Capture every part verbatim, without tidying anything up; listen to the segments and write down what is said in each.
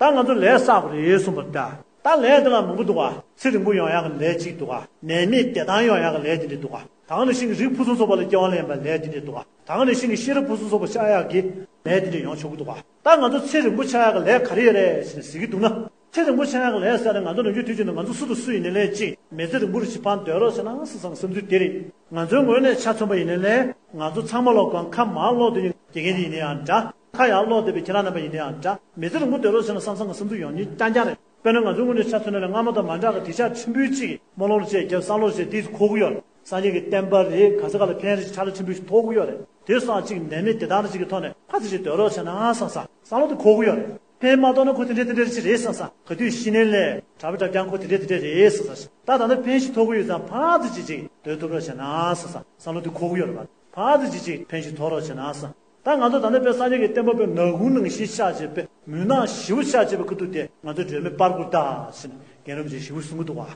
ད་ང་ཚོ་ལས་བསགས་པ་རེད་གསུངས་པ་རེད་ད། ད་ལས་དེ་ལ་མང་པོ་འདུག་ག་ཚེ་རིང་པོ་ཡོང་ཡག་གི་ལས་གཅིག་འདུག་ག་ནད་མེད་བདེ་ཐང་ཡོང་ཡག་གི་ལས་དེ་འདྲ་འདུག་ག་ད་ག་ནང་བཞིན་གྱི་རིགས་ཕུན་སུམ་ཚོགས་པ་ལ་སྐྱེ་བ་ལེན་པའི་ལས་དེ་འདྲ་འདུག་ག་ད་ག་ནང་བཞིན་གྱི་ཤེས་རབ་ཕུན་སུམ་ཚོགས་པ་ཤར་ཡག་གི་ལས་དེ་འདྲ་ཡོང་ཆོག་གི་འདུག་ག་ད་ང་ཚོ་ཚེ་རིང་པོ་ཆགས་ཡག་གི་ལས་ག་རེ་ཡོད་རེད་ཟེར་ནས་ཟེར་གྱི་འདུག་ན། ཚེ་རིང་པོ་ཆགས་ཡག་གི་ལས་ཟེར་ནས་ང་ཚོ་ནམ་རྒྱུན་དུས་རྒྱུན་དུ་ང་ཚོ་སུ་དང་སུ་ཡིན་ནའི་ལས་གཅིག་མི་ཚེ་རིང་པོ་རུ་ཞིག་ཕར་སྡོད་རོགས་བྱས་ན་བསམ་བསམ་བསམ་ཚུལ་དེ་རེད། ང་ཚོའི་ངོས་ནས་ཆ་མཚོན་པ་ཡིན་ནའི་ལས་ང་ཚོ་ཚང་མ་ལོག་གམ་ཁ་མར་ལོག་སྡོད་མཁན་དགེ་རྒན་དེ་ཡིན་ན་ཡང་འདྲ། ཁ་ཡར་ལོག་བསྡད་པའི་ཁྱེད་རང་རྣམ་པ་ཡིན་ན་ཡང་འདྲ། མི་ཚེ་རིང་པོ་སྡོད་རོགས་བྱས་ན་བསམ་བསམ་གི་བསམ་ཚུལ་ཡོང་མཁན་རྐྱང་རྐྱང་རེད། དཔེར་ན་ང་ཚོའི་ངོས་ནས་ཆ་མཚོན་ན་ལས་སྔ་མ་དང་མ་འདྲ་གི་དེང་སང་ཕྲན་བུ་གཅིག་གིས་སྨོན་ལམ་བཅས་རྒྱབ་བསམ་བློ་བཅས་དེ་གོ་གི་ཡོད་རེད། སངས་རྒྱས་ཀྱི་བསྟན་པ་རེད། ག་ས་ག་ལ་ཕན་རེད། ཕྲ་ལ་ཕྲན་བུ་ཞིག་ཐོགས་ཀྱི་ཡོད་རེད། དེ་སོགས་གཅིག་ནད་མེད་བདེ་ཐང་རེ་གཅིག་གི་ཐོག་ནས་ཕར་ཚུར་ཞིག་སྡོད་རོགས་བྱས་ན་བསམ་བསམ་བསམ་བློ་དེ་གོ་གི་ཡོད་རེད། ཕན་མ་ཐོགས་ན་ཁོ་དེ་འདྲ་དེ་འདྲ་ཅིག་རེད་བསམ་བསམ། ག་དུས་ཤི་ནའི་ལས་གྲྭ་པ་གྲྭ་རྐྱང་ཁོ་དེ་འདྲ་དེ་འདྲ་རེད་བསམ་བསམ། ད་ད་ལྟ་ཕན་ཞིག་ཐོགས་ཀྱི་ཡོད་ཙང་ཕར་ཚུར་ཅིག་ཅིག་སྡོད་ཐུབ་རོགས་བྱས་ན་བསམ་བསམ། བསམ་བློ་དེ་གོ་གི་ཡོད་རེད་པ། ཕར་ཚུར་ཅིག་ཅིག་ཕན་ཞིག་ཐོགས་རོགས་བྱས་ན་བསམ། ད་ང་ཚོ་ད་ལྟ་དཔེ་སངས་རྒྱས་ཀྱི་བསྟན་པ་དཔེ་ནག་ཁུང་ནང་བཞིན་ཤར་བྱས་པའི་མུན་ནག་ཞེ་པོ་ཆགས་བྱས་པའི་ཁ་ཐུག་དེ་ང་ཚོ་སྒྲོན་མེ་སྤར་དགོས་ད་ཟེར་ནས་རྒན་རབས་ཅིག་ཞེ་པོ་གསུང་གི་འདུག་བ།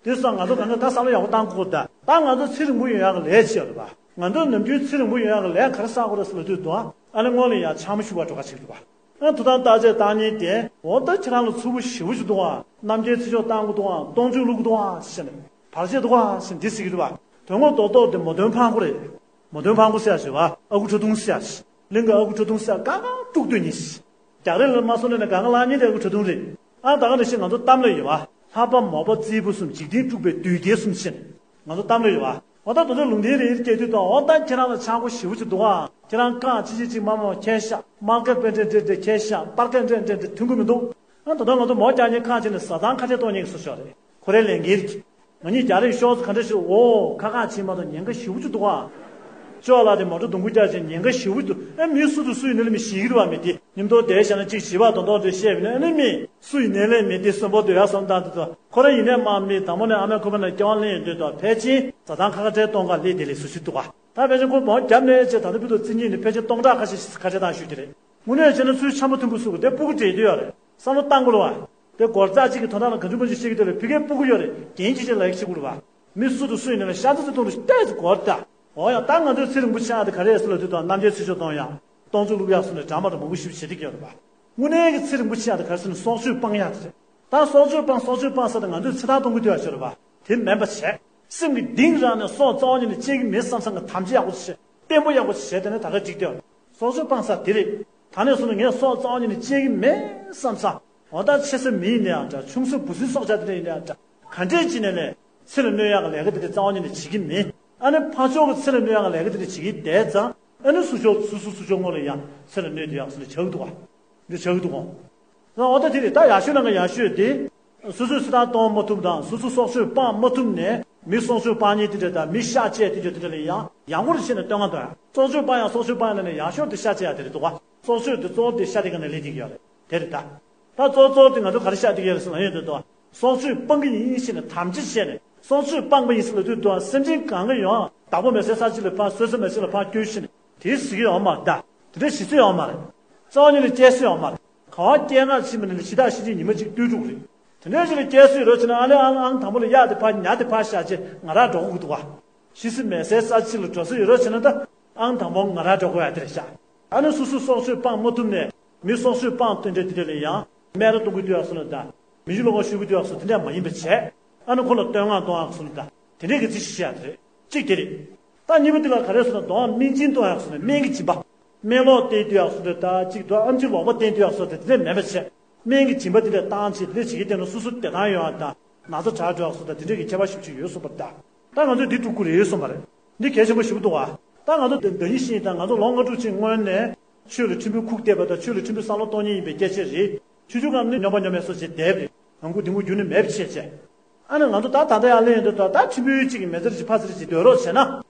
དེ་སོགས་ང་ཚོ་གང་ག་ད་བསམ་བློ་ཡག་པོ་བཏང་དགོས་ད། ད་ང་ཚོ་ཚེ་རིང་པོ་ཡོང་ཡག་གི་ལས་བྱས་ཡོད་རེད་པ། ང་ཚོ་ནམ་རྒྱུན་ཚེ་རིང་པོ་ཡོང་ཡག་གི་ལས་ག་རེ་བསགས་དགོས་རེད་ཟེར་ལབ་དུས་དང་ཨ་ནི་སྔོན་ལ་ཡང་ཕྱག་མོ་ཞུ་བར་འགྲོ་ཁ་ཞིག་འདུག་བ། ཨ་ཐུགས་དམ་བརྟག་དཔྱད་བཏང་མཁན་དེ་འོ་ད་ཁྱེད་རང་ལ་མཚུར་ཕུ་ཞེ་པོ་ཞིག་འདུག་ཨ། རྣམ་རྒྱལ་ཚིག་མཆོག་བཏང་གི་འདུག་ཨ། སྟོང་མཆོད་བླུག་གི་འདུག་ཨ་ཟེར་ནས་བར་ཆད་འདུག་ཨ་ཟེར་འདི་ཟེར་གྱི་འདུག་བ། དོན་ངོ་རྡོག་རྡོག་དེ་མོ་དོན་ཕང་པོ་རེད། མོ་དོན་ཕང་པོ་ཟེར་ཡ་ཞིག་བ། ཨ་ཁུ་ཁྲོ་ཐུང་ཟེར་ཡ་ཞིག་གླིང་གི་ཨ་ཁུ་ཁྲོ་ཐུང་ཟེར་ཡ་དཀའ་ངལ་དཀྲུག་སྡོད་མཁན་ཞིག་རྒྱག་རེས་ལ་མ་སོང་ནས་ནས་གང་ག་ལ་ཉིན་དེ་ཨ་ཁུ་ཁྲོ་ཐུང་རེད། ཨ་ད་ག་ནང་བཞིན་ང་ཚོ་གཏམ་ལ་ཡོད་བ། ལྷ་པ་མོ་པ་རྩིས་པོ་གསུམ་འཇིག་རྟེན་དཀྲུགས་པའི་བདུད་རྒྱལ་གསུམ་ཟེར་ནས་ང་ཚོ་གཏམ་ལ་ཡོད་བ། འོ་ད་དེ་ཚོ་ལུང་བསྟན་རེ་རེ་བསྐྱལ་དུས་དང་འོ་ད་ཁྱེད་རང་ལ་ཆག་སྒོ་ཞེ་པོ་ཅིག་འདུག་ཨ། ཁྱེད་རང་རྐང་ཅི་ཅི་ཅིག་མ་མ་ཁྱེར་ཤག་དམག་སྐད་དཔེ་འདྲ་འདྲ་འདྲ་ཁྱེར་ཤག་པར་སྐད་འདྲ་འདྲ་འདྲ་ཐོན་གི་མི་འདུག་ཨ་ད་ལྟ་ང་ཚོ་མོ་རྒྱག་མཁན་ཁག་ཅིག་ནས་བཟའ་ཚང་ཁ་བྲལ་གཏོང་མཁན་གྱི་བཟོ་ཤོག་རེད། ཁོ་རའི་ལས་འགན་རེད། ང་གཉིས་རྒྱག་རེས་ཤོག་ཁ་འདྲ་ཞིག་འོ་ཁ་ཁག་ཕྱིན་མ་གཏོགས་ཉེན་ཁ་ཞེ་པོ་ཅིག་འདུག་ཨ། ཅོག་ལ་དེ་མོ་ཊ་རྡུང་རྒྱུ་རྒྱག་ཅིག་ཉེན་ཁ་ཞེ་པོ་འདུག་ཨ་མི་སུ་དང་སུ་ཡིན་ན་ལ་མི་ཤེས་ཀྱི་རེད་བ། མི་དེ་མཉམ་དུ་བསྡད་བཞག་ན་ཅིག་བྱིས་པ་དོན་དག་དེ་བཤད་པ་ཡིན་ན་ཨ་ནི་མི་སུ་ཡིན་ནའི་ལས་མི་དེ་གསོན་པོ་སྡོད་ཡག་བསམ་སྟངས་དེ་ཚོ་ཁོ་རང་ཡིན་ནའི་མ་མི་དང་པོ་ནས་ཨ་མའི་ཁོག་པ་ནས་སྐྱེ་བ་ལེན་ཡོང་དུས་དང་ཕལ་ཆེར་བཟའ་ཚང་ཁ་ཁ་བྲལ་གཏོང་ག་སླེབས་དེ་ལས་སུ་ཞིག་འདུག་ག་ད་ཕལ་ཆེར་ཁོ་མོ་རྒྱབ་ནས་ཅེས་ད་ལྟ་བུ་དང་རྩིས་གཉིས་ནི་ཕལ་ཆེར་སྟོང་ཕྲག་ཁ་ཤས་ཤིག་ཁ་བྲལ་བཏང་ཞུས་ཀྱི་རེད། དངོས་གནས་བྱས་ན་ཚུར་འཆམ་པོ་མཐུན་པོ་བཟོ་དགོས་དེ་སྤུ་གུ་བགྲེས་དུས་ཡོད་རེད། བསམ་བློ་བཏང་དགོས་རེད་བ། དེ་སྒོར་རྩ་གཅིག་གི་དོན་དག་ལ་ག་ཚོད་མང་ཆེ་བཤད་ཀྱི་འདུག་ལ་ཕ་གིའི་སྤུ་གུ་ཡོད་རེད། རྒན་གྱིས་ཅིག་ལ་ཡག་བྱེད་དགོས་རེད་བ། མི་སུ་དང་སུ་ཡིན་ན་ལ་ཤ་ཚ་ཚ་གཏོང་རུ་ཏོག་ཙམ་སྒོར་ད། འོ་ཡང་ད་ང་ཚོའི་ཚེ་རིང་པོ་ཆགས་ཡག་དེ་ག་རེ་ཟེར་ལབ་དུས་དང་རྣམ་རྒྱལ་ཚིག་མཆོག་གཏོང་ཡག་སྟོང་ཚོ་བླུག་ཡག་སོགས་ནས་གྲ་མ་འདྲ་མང་པོ་ཞིག་བྱེད་ཀྱི་ཡོད་རེད་བ། དངོས་གནས་ཀྱི་ཚེ་རིང་པོ་ཆགས་ཡག་དེ་ག་རེ་ཟེར་ན་སྲོག་གཅོད་སྤང་ཡག་དེ་རེད། ད་སྲོག་གཅོད་སྤང་སྲོག་གཅོད་སྤང་ཟེར་ཏེ་ང་ཚོས་ཚེ་ཐར་གཏོང་གི་འདུག་ཡ་ཤོད་རེད་བ། དེ་མིན་པ་བྱས། སེམས་ཀྱི་གཏིང་རང་ནས་སྲོག་རྩ་བ་ཉིད་ནས་བཅད་ཀྱི་མིན་བསམ་བསམ་གྱི་དམ་བཅའ་ཡག་པོ་བྱས། བརྟན་པོ་ཡག་པོ་བྱས་དེ་ནས་ད་ག་འགྲིག་སྟེ། སྲོག་གཅོད་སྤང་ས་དེ་རེད། ད་ནས་བཟུང་ནས་ངས་སྲོག་རྩ་བ་ཉིད་ནས་བཅད་ཀྱི་མིན་བསམ་ས། འོ་ད་ཆེ་ས་མི་ཡིན་ནའང་འདྲ། ཆུང་ས་འབུ་སྲིན་སྲོག་ཆགས་དེ་འདྲ་ཡིན་ནའང་འདྲ། ག་འདྲས་ཅིག་ནས་ནས་ཚེ་ལ་གནོད་ཡག་གི་ལས་ཀ་དེ་འདྲ་རྩ་བ་ཉིད་ནས་བྱེད་ཀྱི་མིན། ཨ་ནི་ཕར་ཕྱོགས་ཀྱི་ཚེ་ལ་གནོད་ཡག་གི་ལས་ཀ་དེ་འདྲ་བྱེད་ཀྱི་བསྡད་ཙང་ཨ་ནི་སུ་ཕྱོགས་སུ་སུ་སུ་ཕྱོགས་སྔོན་ལ་ཡང་ཚེ་ལ་གནོད་དེ་ཡག་སུ་ལ་བྱ་གི་འདུག་ག་འདི་བྱ་གི་འདུག་གོ། འོ་ད་དེ་རེད། ད་ཡག་ཤོས་ནང་གི་ཡག་ཤོས་དེ། སོ་སོས་ཚེ་ཐར་གཏོང་མ་ཐུབ་དང་སོ་སོ་སྲོག་གཅོད་སྤང་མ་ཐུབ་ནས་མི་སྲོག་གཅོད་སྤང་མཁན་དེ་འདྲ་དང་མི་གཤགས་བཅད་དེ་འདྲ་དེ་འདྲ་ལ་ཡང་ཡང་སྐོར་བྱས་ནས་བསྟོད་བསྔགས་གཏོང་ཡ། སྲོག་གཅོད་སྤང་ཡང་སྲོག་གཅོད་སྤང་ཡ་ནས་ཡག་ཤོས་དེ་གཤགས་བཅད་ཡ་དེ་རེད་འདུག་ག་སྲོག་གཅོད་དེ་གཙོ་བོ་དེ་གཤགས་དེ་ག་ནས་ལེན་དེ་གི་ཡོད་རེད། དེ་རེད་ད། ད་གཙོ་གཙོ་དེ་ང་ཚོ་ག་རེ་བཤད་དེ་ཡོད་རེད་ཟེར་ན་ཡོད་འདུག་དོ། སྲོག་གཅོད་སྤང་གི་ཡིན་ཞེས་ནས་དམ་བཅའ་བྱས་ནས་སྲོག་གཅོད་སྤངས་པ་ཡིན་ཟེར་ལབ་དུས་དོ་སེམས་ཅན་གང་ག་ཡང་བདག་པོ་མེད་སའི་ས་ཅིག་ལ་ཕར་གསོད་ས་མེད་ས་ལ་ཕར་བསྐྱུར་ཞེས་ནས་དེ་ཟེར་གྱི་ཡོད་མ་རེད་ད། དེ་འདྲ་ཞིག་ཚོད་ཡོད་མ་རེད། རྩ་བ་ཉིད་ནས་སྐྱེལ་ས་ཡོད་མ་རེད། གང་བ་སྐྱེལ་སྔ་ཕྱི་མ་ནས་ལ་ཕྱི་ཐག་ཕྱི་ཉིན་ཉི་མ་གཅིག་ལྟོས་གྲུག་རེད། དེ་འདྲ་ཞིག་ལ་སྐྱེལ་ས་ཡོད་རོགས་བྱས་ན་ཨ་ལེ་ཨང་ཨང་དང་པོ་ལ་གཡག་དེ་ཕར་ཉ་དེ་ཕར་བཞག་ཅེས་ང་རང་འགྲོ་དགོས་ཀྱི་འདུག་བ། ཤི་ས་མེད་སའི་ས་ཅིག་ལ་འགྲོ་ས་ཡོད་རོགས་བྱས་ན་ད་ཨང་དང་པོ་ང་རང་འགྲོ་དགོས་ཡ་དེ་རེད་ཤག་ཨ་ནི་སོ་སོས་སྲོག་གཅོད་སྤང་མ་ཐུབ་ནས་མི་སྲོག་གཅོད་སྤང་སྟེ་འདྲ་དེ་འདྲ་ལ་ཡང་སྨད་ར་གཏོང་གི་འདུག་ཡག་སོ་ལ་ད། མི་ཞིག་ལོག་ག་ཞུ་གི་འདུག་ཡག་སོ་དེ་འདྲ་མ་ཡིན་པ་བྱས། ཨ་ནི་ཁོ་ལ་བསྟོད་བསྔགས་གཏོང་ཡག་སོ་ལ་ད། དེ་འདྲའི་གི་རྩིས་ཤིག་བྱེད་ཡག་དེ་རེད། གཅིག་དེ་རེད། ད་གཉིས་པ་དེ་ལ་ག་རེ་ཟེར་ན་དོ་སྣང་སྨན་སྦྱིན་གཏོང་ཡག་སོ་ལ་སྨན་གྱི་སྦྱིན་པ། སྨན་ལོག་བསྟེན་འདུག་ཡག་སོ་ལ་ད་གཅིག་དོ་ཨམ་ཆི་ལོག་པ་བསྟེན་འདུག་ཡག་སོ་དེ་དེ་འདྲ་མེད་པ་བྱས། སྨན་གྱི་སྦྱིན་པ་དེ་འདྲ་བཏང་བྱས་དེ་འདྲ་བྱེད་ཀྱི་བསྡད་ན་སོ་སོ་བདེ་ཐང་ཡོང་ཡག་དང་ན་ཚ་དྲག་འགྲོ་ཡག་སོ་ད་དེ་འདྲ་གི་ཁྱད་པར་ཞེ་པོ་ཅིག་ཡོད་གསུངས་པ་རེད་ད། ད་ང་ཚོས་འདི་སྒྲུབ་དགོས་རེད་གསུངས་པ་རེད། འདི་གལ་ཆེན་པོ་ཞེ་པོ་འདུག་བ། ད་ང་ཚོ་ཟླ་ཟླ་ཉིན་བཞིན་དང་ང་ཚོ་ལོ་ལྔ་དྲུག་ཅིག་སྔོན་ནས་ཆོས་ལ་ཕྲན་བུ་ཁུག་བསྡད་པ་དང་ཆོས་ལ་ཕྲན་བུ་བསམ་བློ་གཏོང་མཁན་ཡིན་པའི་སྐད་ཆ་རེད། ཆུང་ཆུང་སྒང་ནས་སྨྱོན་པ་སྨྱོན་མེད་བཟོ་བྱས་བསྡད་པ་རེད། ང་ཁུག་དེ་ཁུག་རྒྱུན་ནས་མེད་པ་བྱས་བྱས། ཨ་ནི་ང་ཚོ་ད་ད་ལྟ་ཡར་སླེབས་ཡོང་དུས་ད་ད་ཕྲན་བུ་གཅིག་གི་མི་ཚེ་རེ་ཅིག་ཕར་ཚུར་ཅིག་སྡོད་རོགས་བྱས་ན།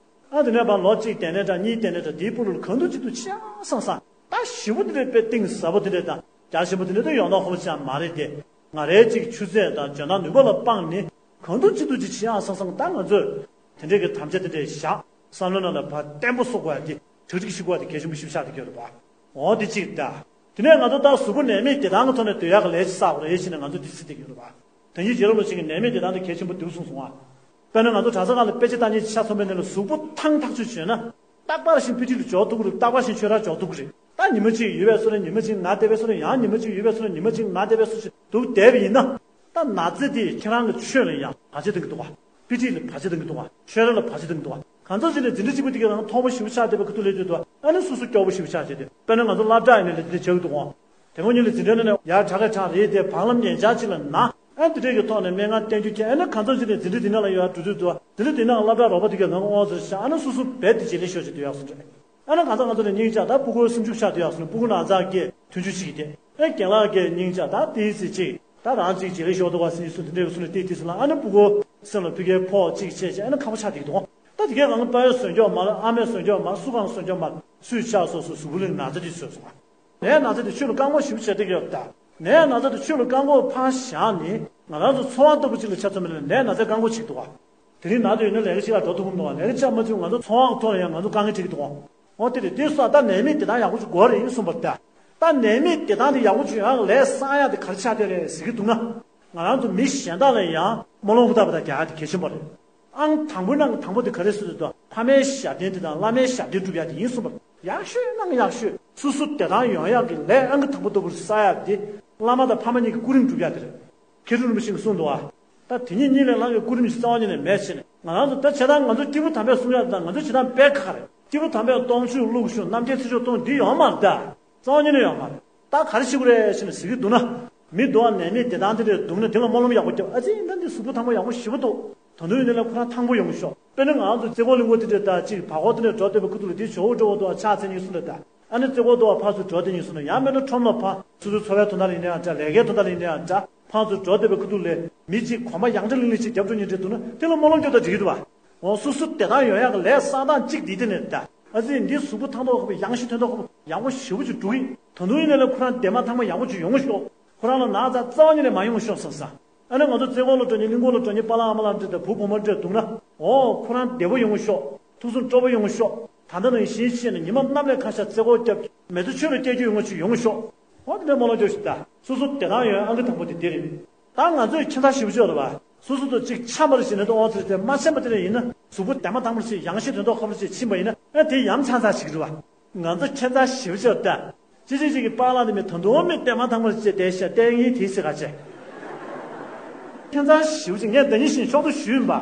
ཨ་དེ་ནས་ཕར་ལོ་གཅིག་དེ་ནས་འདྲ་གཉིས་དེ་ནས་འདྲ་དེའི་སྤུ་ལུ་གང་ཐུབ་ཅི་ཐུབ་ཆེ་ཡང་སང་སང་ད་ཞེ་པོ་དེ་འདྲ་དཔེ་གཏིང་ཟབ་པོ་དེ་འདྲ་དང་རྒྱ་ཆེན་པོ་དེ་འདྲ་ད་ཡོང་ན་ཧོབ་ཆ་མ་རེད་དེ། ང་རའི་གཅིག་ཆུ་ཚད་དང་འཇོན་ཐང་ནུས་པ་ལ་དཔག་ནས་གང་ཐུབ་ཅི་ཐུབ་ཅིག་བྱེད་ཡག་བསམ་བསམ་ད་ང་ཚོས་དེ་འདྲའི་གི་དམ་བཅའ་དེ་འདྲ་བཞག་བསམ་བློ་ནང་ལ་ཕར་བརྟན་པོ་བཟོ་དགོས་ཡ་དེ་གྲ་སྒྲིག་ཞིག་དགོས་ཡ་དེ་གལ་ཆེན་པོ་ཞིག་ཆགས་བསྡད་ཀྱི་ཡོད་རེད་པ། འོ་དེ་གཅིག་ད། དེ་ནས་ང་ཚོ་ད་གཟུགས་པོ་ནད་མེད་བདེ་ཐང་གི་ཐོག་ནས་སྡོད་ཡག་གི་ལས་ཅིག་བསགས་དགོས་རེད་ཟེར་ནས་ང་ཚོ་དེ་ཚིག་དེ་གི་ཡོད་རེད་པ། དེ་ཉིད་རྗེ་རིན་པོ་ཆེ་གིས་ནད་མེད་བདེ་ཐང་དེ་གལ་ཆེན་པོ་འདུག་གསུངས་སོང་ཨ། དཔེར་ན་ང་ཚོ་གྲྭ་ས་ཁག་ལ་དཔེ་ཆ་ལྟ་མཁན་ཅིག་ཆ་མཚོན་པའི་ནང་ལ་གཟུགས་པོ་ཐང་ཐག་ཆོད་བྱས་ན། རྟག་པར་བཞིན་དཔེ་ཁྲིད་ལ་འབྱོར་ཐུབ་ཀྱི་རེད། རྟག་པར་བཞིན་ཆོས་རར་འབྱོར་ཐུབ་ཀྱི་རེད། ད་ཉི་མ་གཅིག་ཡོད་པའི་སོ་ནས་ཉི་མ་གཅིག་ན་བསྡད་པའི་སོ་ནས་ཡང་ཉི་མ་གཅིག་ཡོད་པའི་སོ་ནས་ཉི་མ་གཅིག་ན་བསྡད་པའི་སོ་ཞིག་འདུག་བསྡད་པ་ཡིན་ན། ད་ན་ཚ་དེ་ཁྱེད་རང་གི་ཆོས་ལ་ཡང་བར་ཆད་གཏོང་གི་འདུག་ག་པི་ཊི་ལ་བར་ཆད་གཏོང་གི་འདུག་ག་ཆོས་ར་ལ་བར་ཆད་གཏོང་གི་འདུག་ག་གང་ཚང་ཞིག་ལ་འཛིན་གྲྭ་གཅིག་པུ་དེ་གའི་ནང་མཐོ་པོ་ཞེ་པོ་ཆགས་བསྡད་པའི་ཁ་ཐུག་ལས་དུས་དུ་ཨ་ནི་སོ་སོ་སྐྱོ་པོ་ཞེ་པོ་ཆགས་བྱས་ཏེ། དཔེར་ན་ང་ཚོ་སློབ་གྲྭ་ཡིན་ནའི་ལས་དེ་བྱེད་ཀྱི་འདུག་ག་དེ་སྔོན་ཉིད་ལ་འཛིན་གྲྭ་ནང་ནས་ཡར་དྲག་གི་དྲག་རེད་དེ། བང་ལམ་ཉེ་ཆར་ཅིག་ལ་ན། ཨ་འདི་འདྲས་ཀྱི་ཐོག་ནས་སྨན་ཁང་བསྟེན་རྒྱུ་ཁྱེད་ཨ་ནི་གང་ཚང་ཞིག་ལ་འཛིན་གྲྭ་འདི་ནང་ལ་ཡོད་འགྲོ་དུས་དུ་འཛིན་གྲྭ་འདི་ནང་སློབ་གྲྭ་རོགས་པ་དེ་གའི་ནང་དབང་ཚར་ཤག་ཨ་ནི་སོ་སོ་རྦད་དེ་བརྗེ་ལེན་ཤོར་བྱས་དུ་ཡག་སོང་རེད། ཨ་ནི་གང་ཚང་ང་ཚོ་ལ་སྙིང་རྗེ་ཆགས། ད་ཕྲུ་གུ་སུམ་ཅུ་ཆགས་དུ་ཡག་སོང་ནས་ཕྲུ་གུ་ན་ཚ་གི་མཐུན་འགྱུར་བྱེད་ཀྱི་དེ། ཨེ་རྒན་ལགས་ཀྱིས་སྙིང་རྗེ་ཆགས། ད་དེའི་ཚེ་ཅིག་ད་རང་ཅིག་བརྗེ་ལེན་ཤོར་འདུག་ག་ཟེར་ནས་སུ་དེ་འདྲའི་སུ་ལ་ཏིག་ཏིག་ཟེར་ལ་ཨ་ནི་ཕྲུ་གུ་སེམས་ལ་ཕ་གིའི་ཕོག་ཅིག་བྱས་བྱས་ཨ་ནི་ཁག་པོ་ཆགས་བསྡད་ཀྱི་འདུག་ད་དེ་གའི་གང་པ་ཡོད་བཟོ་འཇོག་མ་རེད། ཨ་མས་བཟོ་འཇོག་མ་རེད། སུ་གང་བཟོ་འཇོག་མ་རེད། སུས་ཆགས་སོ་སོ་གཟུགས་པོ་ལ་ན་ཚ་དེ་བཟོས་སོང་ང་། ནད་ན་ཚ་དེ་ཆོས་ལ་བཀག་འགོག་ཞིབ་བྱས་བསྡད་ཀྱི་ཡོད་པ་ད། ནད་ན་ཚ་དེ་ཆོས་ལ་བཀག་འགོག་ཕར་བཞག་ནས་ང་རང་ཚོ་འཚོ་བ་ལྟ་བུ་ཅིག་ལ་ཆ་མཚོན་པ་ན་ནད་ན་ཚ་བཀག་འགོག་བྱེད་ཀྱི་འདུག་ག་དེ་རིང་ནང་དུ་ཡོད་ན་ལས་ཀ་ཞིག་ལ་འགྲོ་ཐུབ་ཀྱི་མི་འདུག་བ། ལས་ཀ་བྱ་མ་ཐུབ། ང་ཚོ་འཚོ་བ་གི་ཐོག་ལ་ཡང་ང་ཚོ་དཀའ་ངལ་འཕྲད་ཀྱི་འདུག་བ། འོ་དེ་རེད། དེ་སོགས་ད་ནད་མེད་བདེ་ཐང་ཡག་པོ་ཞིག་དགོས་རེད་གསུངས་པ་རེད་ད། ད་ནད་མེད་བདེ་ཐང་དེ་ཡག་པོ་ཞིག་ཡོང་ཡག་ལས་བསགས་ཡག་དེ་ག་རེ་ཆགས་བསྡད་རེད་ཟེར་གྱི་འདུག་ན། ང་རང་ཚོ་མི་གཞན་དག་ལ་ཡང་རྨ་ལོང་ཕུ་ཐག་པ་དང་རྒྱག་ཡག་དེ་གལ་ཆེན་པོ་རེད། ཨང་དང་པོའི་ནང་གི་དང་པོ་དེ་ག་རེ་ཟེར་དུས་ད་ཕ་མའི་ཞབས་བརྟན་དེ་དང་བླ་མའི་ཞབས་བརྟན་སྒྲུབ་ཡག་དེ་ཡིན་གསུངས་པ་རེད། ཡག་ཤོས་ནང་གི་ཡག་ཤོས་སོ་སོ་བདེ་ཐང་ཡོང་ཡག་གི་ལས་ཨང་གི་དང་པོ་ལྟ་བུར་བསགས་ཡག་དེ་བླ་མ་དང་ཕ་མ་གཉིས་ཀྱི་སྐུ་རིམ་སྒྲུབ་ཡག་དེ་རེད། མཁས་གྲུབ་རིན་པོ་ཆེས་གསུངས་འདུག་བ། ད་དེ་ཉིད་གཉིས་ལས་ལངས་པའི་སྐུ་རིམ་ཞིག་རྩ་བ་ཉིད་ནས་མེད་བྱས་ནས་ང་རང་ཚོ་ད་བྱེད་སྟངས་ང་ཚོ་སྐྱེས་བུ་དམ་པས་གསུང་ཡག་དང་ང་ཚོ་བྱེད་སྟངས་དཔེ་ཁག་རེད། སྐྱེས་བུ་དམ་པས་སྟོང་མཆོད་བླུགས་ཤོག་རྣམ་རྒྱལ་ཚེ་མཆོག་གཏོང་འདི་ཡོང་མ་རེད་ད། རྩ་བ་ཉིད་ནས་ཡོང་མ་རེད། ད་ག་རེ་བྱེད་དགོས་རེད་ཟེར་ནས་ཟེར་གྱི་འདུག་ན། མི་འདུག་བ། ནད་མེད་བདེ་ཐང་དེ་འདྲས་འདུག་ན་དེ་ལ་སྨོན་ལམ་ཡག་པོ་རྒྱབ། ཨ་ཙི་ཡིན་ད་འདི་གཟུགས་པོ་ཐང་པོ་ཡག་པོ་ཞེ་པོ་འདུག་ད་དུང་ཡིན་ན་ལས་ཁོ་རང་ཐང་པོ་ཡོང་ཤོག་དཔེར་ན་ང་རང་ཚོ་རྩེ་ཁོག་གླིང་སྐོར་དེ་འདྲས་ད་ཅིག་བར་སྐོར་དེ་འདྲས་འགྲོ་བསྡད་པའི་ཁུ་ཐུག་ལ་དེ་ཇོ་བོ་འགྲོ་བ་འདུག་བ། ཕྱག་འཚལ་ཉིན་གསུམ་ལ་ད། ཨ་ནི་རྩེ་ཁོག་འདུག་བ་ཕར་ཚུར་འགྲོ་དེ་ཉིན་གསུམ་ལ་ཡང་མེད་ན་ཁྲོམ་ལ་ཕར་སོ་སོའི་འཚོ་བའི་དོན་དག་ལ་ཡིན་ན་ཡང་འདྲ། ལས་ཀའི་དོན་དག་ལ་ཡིན་ན་ཡང་འདྲ། ཕར་ཚུར་འགྲོ་བསྡད་པའི་ཁུ་ཐུག་ལ་མི་གཅིག་གོམ་པ་ཡང་ཁྲི་ལིང་ལིང་ཅིག་རྒྱབ་འགྲོ་ཉིན་འདྲ་འདུག་ན་དེ་ལ་སྨོན་ལམ་རྒྱབ་ད་འགྲིག་གི་འདུག་བ། འོ་སོ་སོ་བདེ་ཐང་ཡོང་ཡག་གི་ལས་བསགས་སྟངས་གཅིག་འདི་དེ་ནས་ད། ཨ་ཙི་འདི་གཟུགས་པོ་ཐང་ཐོག་ཁ་པོ་ཡང་ཤི་དོན་ཐོག་ཁ་པོ་ཡག་པོ་ཞེ་པོ་ཅིག་འགྲོ་གི། ད་དུང་ཡིན་ན་ལས་ཁོ་རང་བདེ་མ་ཐང་མ་ཡག་པོ་ཅིག་ཡོང་ཤོག་ཁོ་རང་ལ་ན་ཚ་རྩ་བ་ཉིད་ནས་མ་ཡོང་ཤོག་བསམ་ས། ཨ་ནི་ང་ཚོ་རྩེ་ཁོག་ལ་འགྲོ་མཁན་གླིང་སྐོར་ལ་འགྲོ་མཁན་པཱ་ལགས་ཨ་མ་ལགས་འདྲ་དང་བུ་བུ་མོ་འདྲ་འདུག་ན། འོ་ཁོ་རང་བདེ་པོ་ཡོང་ཤོག་ཐུགས་སུན་སྤྲོ་པོ་ཡོང་ཤོག་ད་ལྟ་ནང་བཞིན་བྱས་ནས་ཉི་མ་གནམ་ལས་ཁ་ཤར་རྩེ་ཁོག་བརྒྱབ་མེ་ཏོག་ཆོས་ལ་སྐྱེ་རྒྱུ་ཡོང་ངོ་ཅིག་ཡོང་ཤོག་འོ་དེ་འདྲ་སྨོན་ལམ་རྒྱོབ་ཤིག་ད། སོ་སོ་བདེ་ཐང་ཡོང་ཡག་ཨང་ཀི་དང་པོ་དེ་འདི་རེད། ད་ང་ཚོས་ཁྱད་མཚར་ཞེ་པོ་ཅིག་ཡོད་རེད་པ། སོ་སོ་ཚོ་གཅིག་ཆགས་པ་རེད་ཟེར་ནས་ད་འོང་ཚེ་དེ་མ་ཆགས་པ་དེ་འདྲ་ཡིན་ན་གཟུགས་པོ་བདེ་མ་ཐང་མ་ཞིག་ཡང་ཤི་དོན་ཐོག་ཁ་པོ་ཞིག་ཕྱིན་པ་ཡིན་ན་ཨ་དེ་ཡ་མཚན་ཆགས་ཞིག་རེད་པ། ང་ཚོ་ཁྱད་མཚར་ཞེ་པོ་ཅིག་ཡོད་ད། ཅི་ཅི་ཅིག་གི་པཱ་ལགས་དེ་མི་ད་དུང་མི་བདེ་མ་ཐང་མ་ཅིག་བསྡད་ཤག་ལྟས་ངན་དེ་ཟེར་ག་ཅེ། ཁྱད་མཚར་ཞེ་པོ་ཅིག་ངས་ཟླ་ཉིན་བཞིན་ཤོག་ཏུ་ཞུས་ཡིན་པ།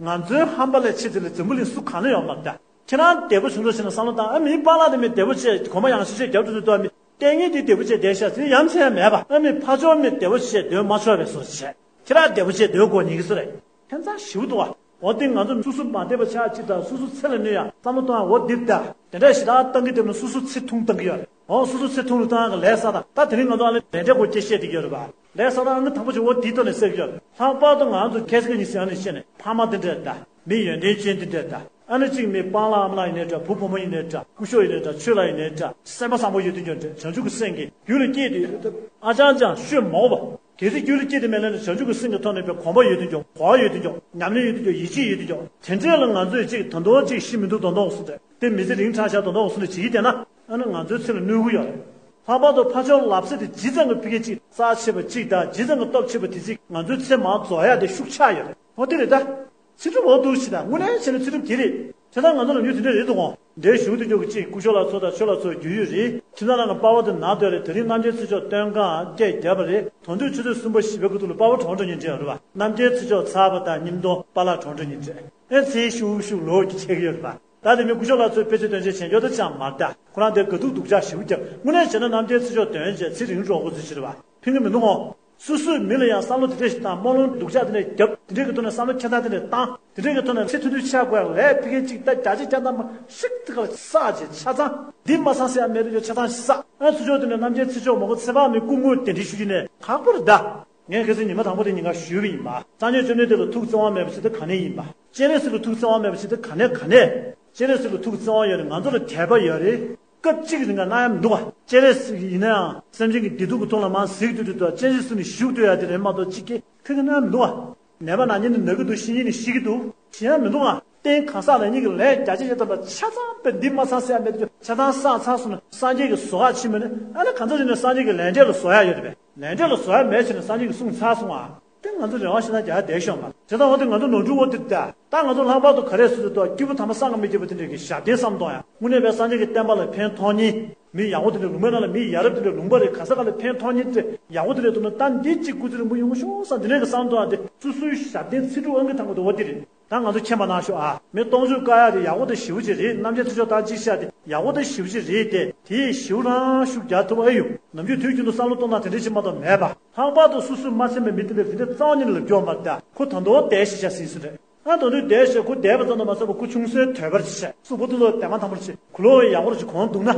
ང་ཚོའི་ཧམ་པ་ལས་ཆེ་ཚུལ་ལས་འཛམ་བུ་གླིང་སུ་གང་ན་ཡོད་མ་རེད་ད། ཁྱེད་རང་བདེ་པོ་བྱུང་འགྲོ་ཕྱིན་ན་བསམ་བློ་བཏང་ཨ་མི་པཱ་ལགས་དེ་མི་བདེ་པོ་བྱས་གོམ་པ་ཡང་ཤི་ཤི་རྒྱབ་ཏུ་ཏུ་ཏུ་ཨ་མི་ལྟས་ངན་དེ་བདེ་པོ་བྱས་བསྡད་ཤག་ཟེར་ཡ་མཚན་མེད་པ། ཨ་མི་ཕར་ཕྱོགས་མི་བདེ་པོ་བྱས་འདོན་མ་ཆོག་པའི་བཟོ་ཞིག་བྱས། ཁྱེད་རང་བདེ་པོ་བྱས་འདོན་དགོས་ཉེན་གི་སུ་རེད། ཁྱད་མཚར་ཞེ་པོ་འདུག་བ། འོ་དེ་ང་ཚོ་སོ་སོ་མ་བདེ་བ་ཆགས་ཅིག་དང་སོ་སོ་ཚེ་ལ་གནོད་ཡ་བསམ་བློ་གཏོང་ཡ་འོ་འདིར་ད། དེ་འདྲ་ཞེ་དྲག་བཏང་གི་བསྡད་ན་སོ་སོ་ཚེ་ཐུང་བཏང་གི་ཡོད་རེད། འོ་སོ་སོ་ཚེ་ཐུང་རུ་བཏང་ཡ་གི་ལས་བསགས་དང་ད་དེ་རིང་ང་ཚོ་ཨ་ལེ་ལས་འབྲས་སྐོར་སྐད་བཤད་བསྡད་ཀྱི་ཡོད་རེད་པ། ལས་བསགས་དང་ཨ་ནི་དང་པོ་ཅིག་འོ་དེའི་ཐོག་ནས་བསགས་ཀྱི་ཡོད་རེད། ལྷག་པར་དུ་ང་ཚོ་ཁ་སང་ཉིན་ཟེར་ཡ་ནས་བཤད་ནས་ཕ་མ་དེ་འདྲ་དང་མི་ཡོན་ཏན་ཅན་དེ་འདྲ་དང་། ཨ་ནི་གཅིག་མི་སྤང་བླ་མ་ལ་ཡིན་ནའི་འདྲ་བུ་བུ་མོ་ཡིན་ནའི་འདྲ་སྐུ་ཞབས་ཡིན་ནའི་འདྲ་ཆོས་ལ་ཡིན་ནའི་འདྲ་སེམས་པ་བཟང་པོ་ཡོད་དུས་ཀྱང་འདྲ་བྱང་ཆུབ་ཀྱི་སེམས་ཀྱི་རྒྱུད་ལ་སྐྱེས་དུས་ཨ་ཅང་ཅང་ཤོད་མ་འོ་བ། གལ་སྲིད་རྒྱུད་ལ་སྐྱེས་དུས་མེད་ན་བྱང་ཆུབ་ཀྱི་སེམས་ཀྱི་ཐོག་ནས་པའི་གོམས་པ་ཡོད་དུས་ཀྱང་གོ་བ་ཡོད་དུས་ཀྱང་ཉམས་ལེན་ཡོད་དུས་ཀྱང་ཡིད་ཆེས་ཡོད་དུས་ཀྱང་དེ་འདྲས་ལ་ང་ཚོས་གཅིག་ད་དུང་གཅིག་ཤི་མི་འདུག་ད་དུང་སུ་འདྲ་དེ་མི་ཚེ་རིང་དྲགས་ཤག་ད་དུང་སུ་འདྲ་བྱེད་ཀྱི་བསྡད་ན་ཨ་ནི་ང་ཚོའི་ཚེ་ལ་གནོད་ཀྱི་ཡོད་རེད། ལྷག་པར་དུ་ཕར་ཕྱོགས་ལབ་ཚེ་དེ་ཇི་ཙམ་གྱི་ཕ་གི་གཅིག་རྩ་ཆེ་བ་གཅིག་དང་ཇི་ཙམ་གྱི་སྟོབས་ཆེ་བ་དེ་གཅིག་ང་ཚོའི་ཚེ་མར་རྫོགས་ཡག་དེ་ཤུགས་ཆག་ཡོད་རེད། འོ་དེ་རེད་ད། ཚེ་སྒྲུབ་འོ་འདུག་ཞེས་དང་དངོས་གནས་བྱས་ན་ཚེ་སྒྲུབ་དེ་རེད། དེ་ལྟར་ང་ཚོ་ལ་མྱུར་དེ་འདྲ་རེད་འདུག་གོ་འདྲའི་ཞུ་དུ་འཇོག་གི་གཅིག་སྐུ་ཞབས་ལགས་ཚོ་དང་ཆོས་ལགས་ཚོ་རྒྱུས་ཡོད་རེད། ཁྱིམ་ཚང་ནང་གི་པ་ཕ་དེ་ན་སྡོད་རེད། དེ་རིང་རྣམ་རྒྱལ་ཚེ་མཆོག་སྟོན་ཁང་སྐད་བརྒྱབ་པ་རེད། དོན་དུ་ཆུ་ཚོད་གསུམ་པ་བཞི་པའི་ཁ་ཐུག་ལ་པ་ཕ་གྲོངས་འགྲོ་ཉིན་རེད་རེད་བ། རྣམ་རྒྱལ་ཚེ་མཆོག་ཚར་བ་དང་ཉིན་ཐོ་པཱ་ལགས་གྲོངས་འགྲོ་ཉིན་རེད། ཨེ་ཚེ་ཤུགས་ཤུགས་ལོ་གི་ཆེ་གི་ཡོད་རེད་བ། ད་དེ་མིན་སྐུ་ཞབས་ལགས་ཚོས་དཔེ་ཆ་སྟོན་ཆེད་བྱེད་འཇོག་ད་ཅང་མ་རེད་ད། ཁོ་རང་དེ་དགའ་སྡུག་སྡུག་ཅག་ཞེ་པོ་བརྒྱབ། དངོས་གནས་བྱས་ན་རྣམ་རྒྱལ་ཚེ་མཆོག་དོན་བྱས་ཚེ་རིང་རོགས་དགོས་ཚུལ་ཞིག་རེད་བ། ཕན་གྱི་མི་འདུག་ཨོ། སོ་སོའི་མི་ལ་ཡང་བསམ་བློ་དེ་འདྲས་ཤིག་བཏང་། སྨོན་ལམ་སྡུག་ཅག་དེ་འདྲས་རྒྱབ། དེ་འདྲས་ཀྱི་ཐོག་ནས་བསམ་བློ་ཁྱད་མཚར་དེ་འདྲས་བཏང་། དེ་འདྲས་ཀྱི་ཐོག་ནས་ཚེ་ཐུང་ཐུང་ཆགས་དགོས་ཡག་ལས་ཕ་གི་གཅིག་ད་བརྒྱ་ཆ་བརྒྱ་ཐམ་པ་ཞིག་དེ་ག་ལ་བསགས་བྱས་ཆ་ཚང་འདི་མ་ཚང་ཟེར་ཡག་མེད་དུ་ཡོད་ཆ་ཚང་ཞིག་བསགས། ཨ་ཚུར་ཕྱོགས་དེ་ནས་རྣམ་རྒྱལ་ཚེ་མཆོག་མ་གོ་ཚེ་དཔག་མེད་སྐུ་དངོས་གདན་འདྲེན་ཞུ་རྒྱུ་ནས་ཁག་པོ་རེད་ད། ངས་ཁ་སང་ཉི་མ་དང་པོ་དེ་ཉིན་ཀ་ཞུས་པ་ཡིན་པ། སངས་རྒྱས་བཅོམ་ལྡན་འདས་ལ་ཐུགས་བརྩེ་བ་མེད་པ་ཞིག་ད་ག་ནས་ཡིན་པ། སྤྱན་རས་གཟིགས་ལ་ཐུགས་བརྩེ་བ་མེད་པ་ཞིག་ད་ག་ནས་ག་ནས། སྤྱན་རས་གཟིགས་ལ་ཐུགས་བརྩེ་བ་ཡོད་རེད། ང་ཚོ་ལ་དད་པ་ཡོད་རེད། སྐབས་གཅིག་རིང་ག་གནང་ཡ་མི་འདུག་ག་སྤྱན་རས་གཟིགས་ཡིན་ན་ཡང་སེམས་ཅན་གྱི་བདེ་སྡུག་གི་ཐོག་ལ་མར་གཟིགས་དུས་དུས་དུ་སྤྱན་རས་གཟིགས་ནས་བཞུགས་སྡོད་ཡ་དེ་རེད་མ་གཏོགས་གཅིག་གིས་ཁ་ཁ་གནང་ཡ་མི་འདུག་ག་ནད་པ་ན་ཉིན་ནས་ན་གི་འདུག་ཤི་ཉིན་ནས་ཤི་གི་འདུག་ཤི་ཡ་མི་འདུག་ག་རྟེན་གང་ཟག་ལ་ཉིད་ཀྱི་ལས་བརྒྱ་ཆ་བརྒྱ་ཐམ་པ་ཆ་ཚང་པའི་འདི་མ་ཚང་ཟེར་ཡ་མེད་དུས་ཆ་ཚང་བསགས་ཚར་སོང་ན་སངས་རྒྱས་ཀྱི་བཟོ་ཁ་ཕྱིན་པ་ནི་ཨ་ནི་གང་ཚོད་ཡིན་ན་སངས་རྒྱས་ཀྱི་ལས་འབྲས་ལ་བཟོ་ཡ་ཡོད་རེད་པས། ལས་འབྲས་ལ་བཟོ་ཡ་མེད་ཕྱིན་ན་སངས་རྒྱས་ཀྱིས་གསུངས་ཚར་སོང་ཨ། དེ་ང་ཚོ་རེ་བ་ཞེ་དྲག་རྒྱག་ཡ་བསྡད་ཤོག་མ། དེ་དང་འོ་དེ་ང་ཚོ་ནོར་འཁྲུལ་འོ་དེ་ལྟ། ད་ང་ཚོ་ལྷག་པར་དུ་ག་རེ་སུ་དུ་སྐྱེས་བུ་དམ་པ་སངས་རྒྱས་མི་སྐྱེས་བུ་དེ་འདྲས་ཀྱི་ཞབས་བརྟན་བསམ་གཏོང་ཡ། དངོས་གནས་པའི་སངས་རྒྱས་ཀྱི་བསྟན་པ་ལ་ཕན་ཐོགས་མཁན། མི་ཡག་པོ་དེ་འདྲས་ལུང་པའི་ནང་ལ་མི་ཡ་རབས་དེ་འདྲས་ལུང་པ་རེད། ག་ས་ག་ལ་ཕན་ཐོགས་མཁན་དེ་ཡག་པོ་དེ་འདྲས་འདུག་ན། ད་འདི་གཅིག་སྐུ་ཚེ་རིང་པོ་ཡོང་ཤོག་བསམ། དེ་འདྲས་ཀྱི་བསམ་གཏོང་ཡ་དེ་སོ་སོའི་ཞབས་བརྟན་ཚེ་སྒྲུབ་ཨང་ཀི་དང་པོ་དེ་འོ་དེ་རེད། ད་ང་ཚོ་མཁྱེན་པ་གནང་ཤོག་ཨ། མི་སྟོང་ཚོས་བཀག་ཡ་དེ་ཡག་པོ་དང་ཞེ་པོ་ཅིག་རེད། རྣམ་རྒྱལ་ཚེ་མཆོག་དང་གཅིག་བཤད་དེ་ཡག་པོ་དང་ཞེ་པོ་ཅིག་རེད་དེ། དེ་ཡིས་ཞེ་པོ་རང་ཤུགས་རྒྱག་ཐུབ་ཨེ་ཡོང་། ནམ་རྒྱུན་དུས་རྒྱུན་དུ་བསམ་བློ་གཏོང་སྟངས་དེ་འདྲས་ཅིག་མ་གཏོགས་མེད་པ། ལྷག་པར་དུ་སོ་སོའི་མ་ཚད་པའི་མི་དེ་འདྲ་དེ་འདྲས་རྩ་བ་ཉིད་ནས་ལབ་རྒྱུ་མ་རེད། ད་ཁོ་ད་དུང་བསྡད་ཤེས་བྱ་ཟིན་སུ་རེད། ཨ་ད་དུང་བསྡད་ཤེས། ཁོ་བསྡད་པ་ཙམ་དུ་མ་ཟད་པར་ཁོ་ཆུང་སའི་དོད་པར་བྱས། སུ་བུ་དུ་ལོ་དེ་མ་ཐང་པར་བྱས། ཁོ་ལོ་ཡག་པོར་བྱས་གོང་འདུག་ན།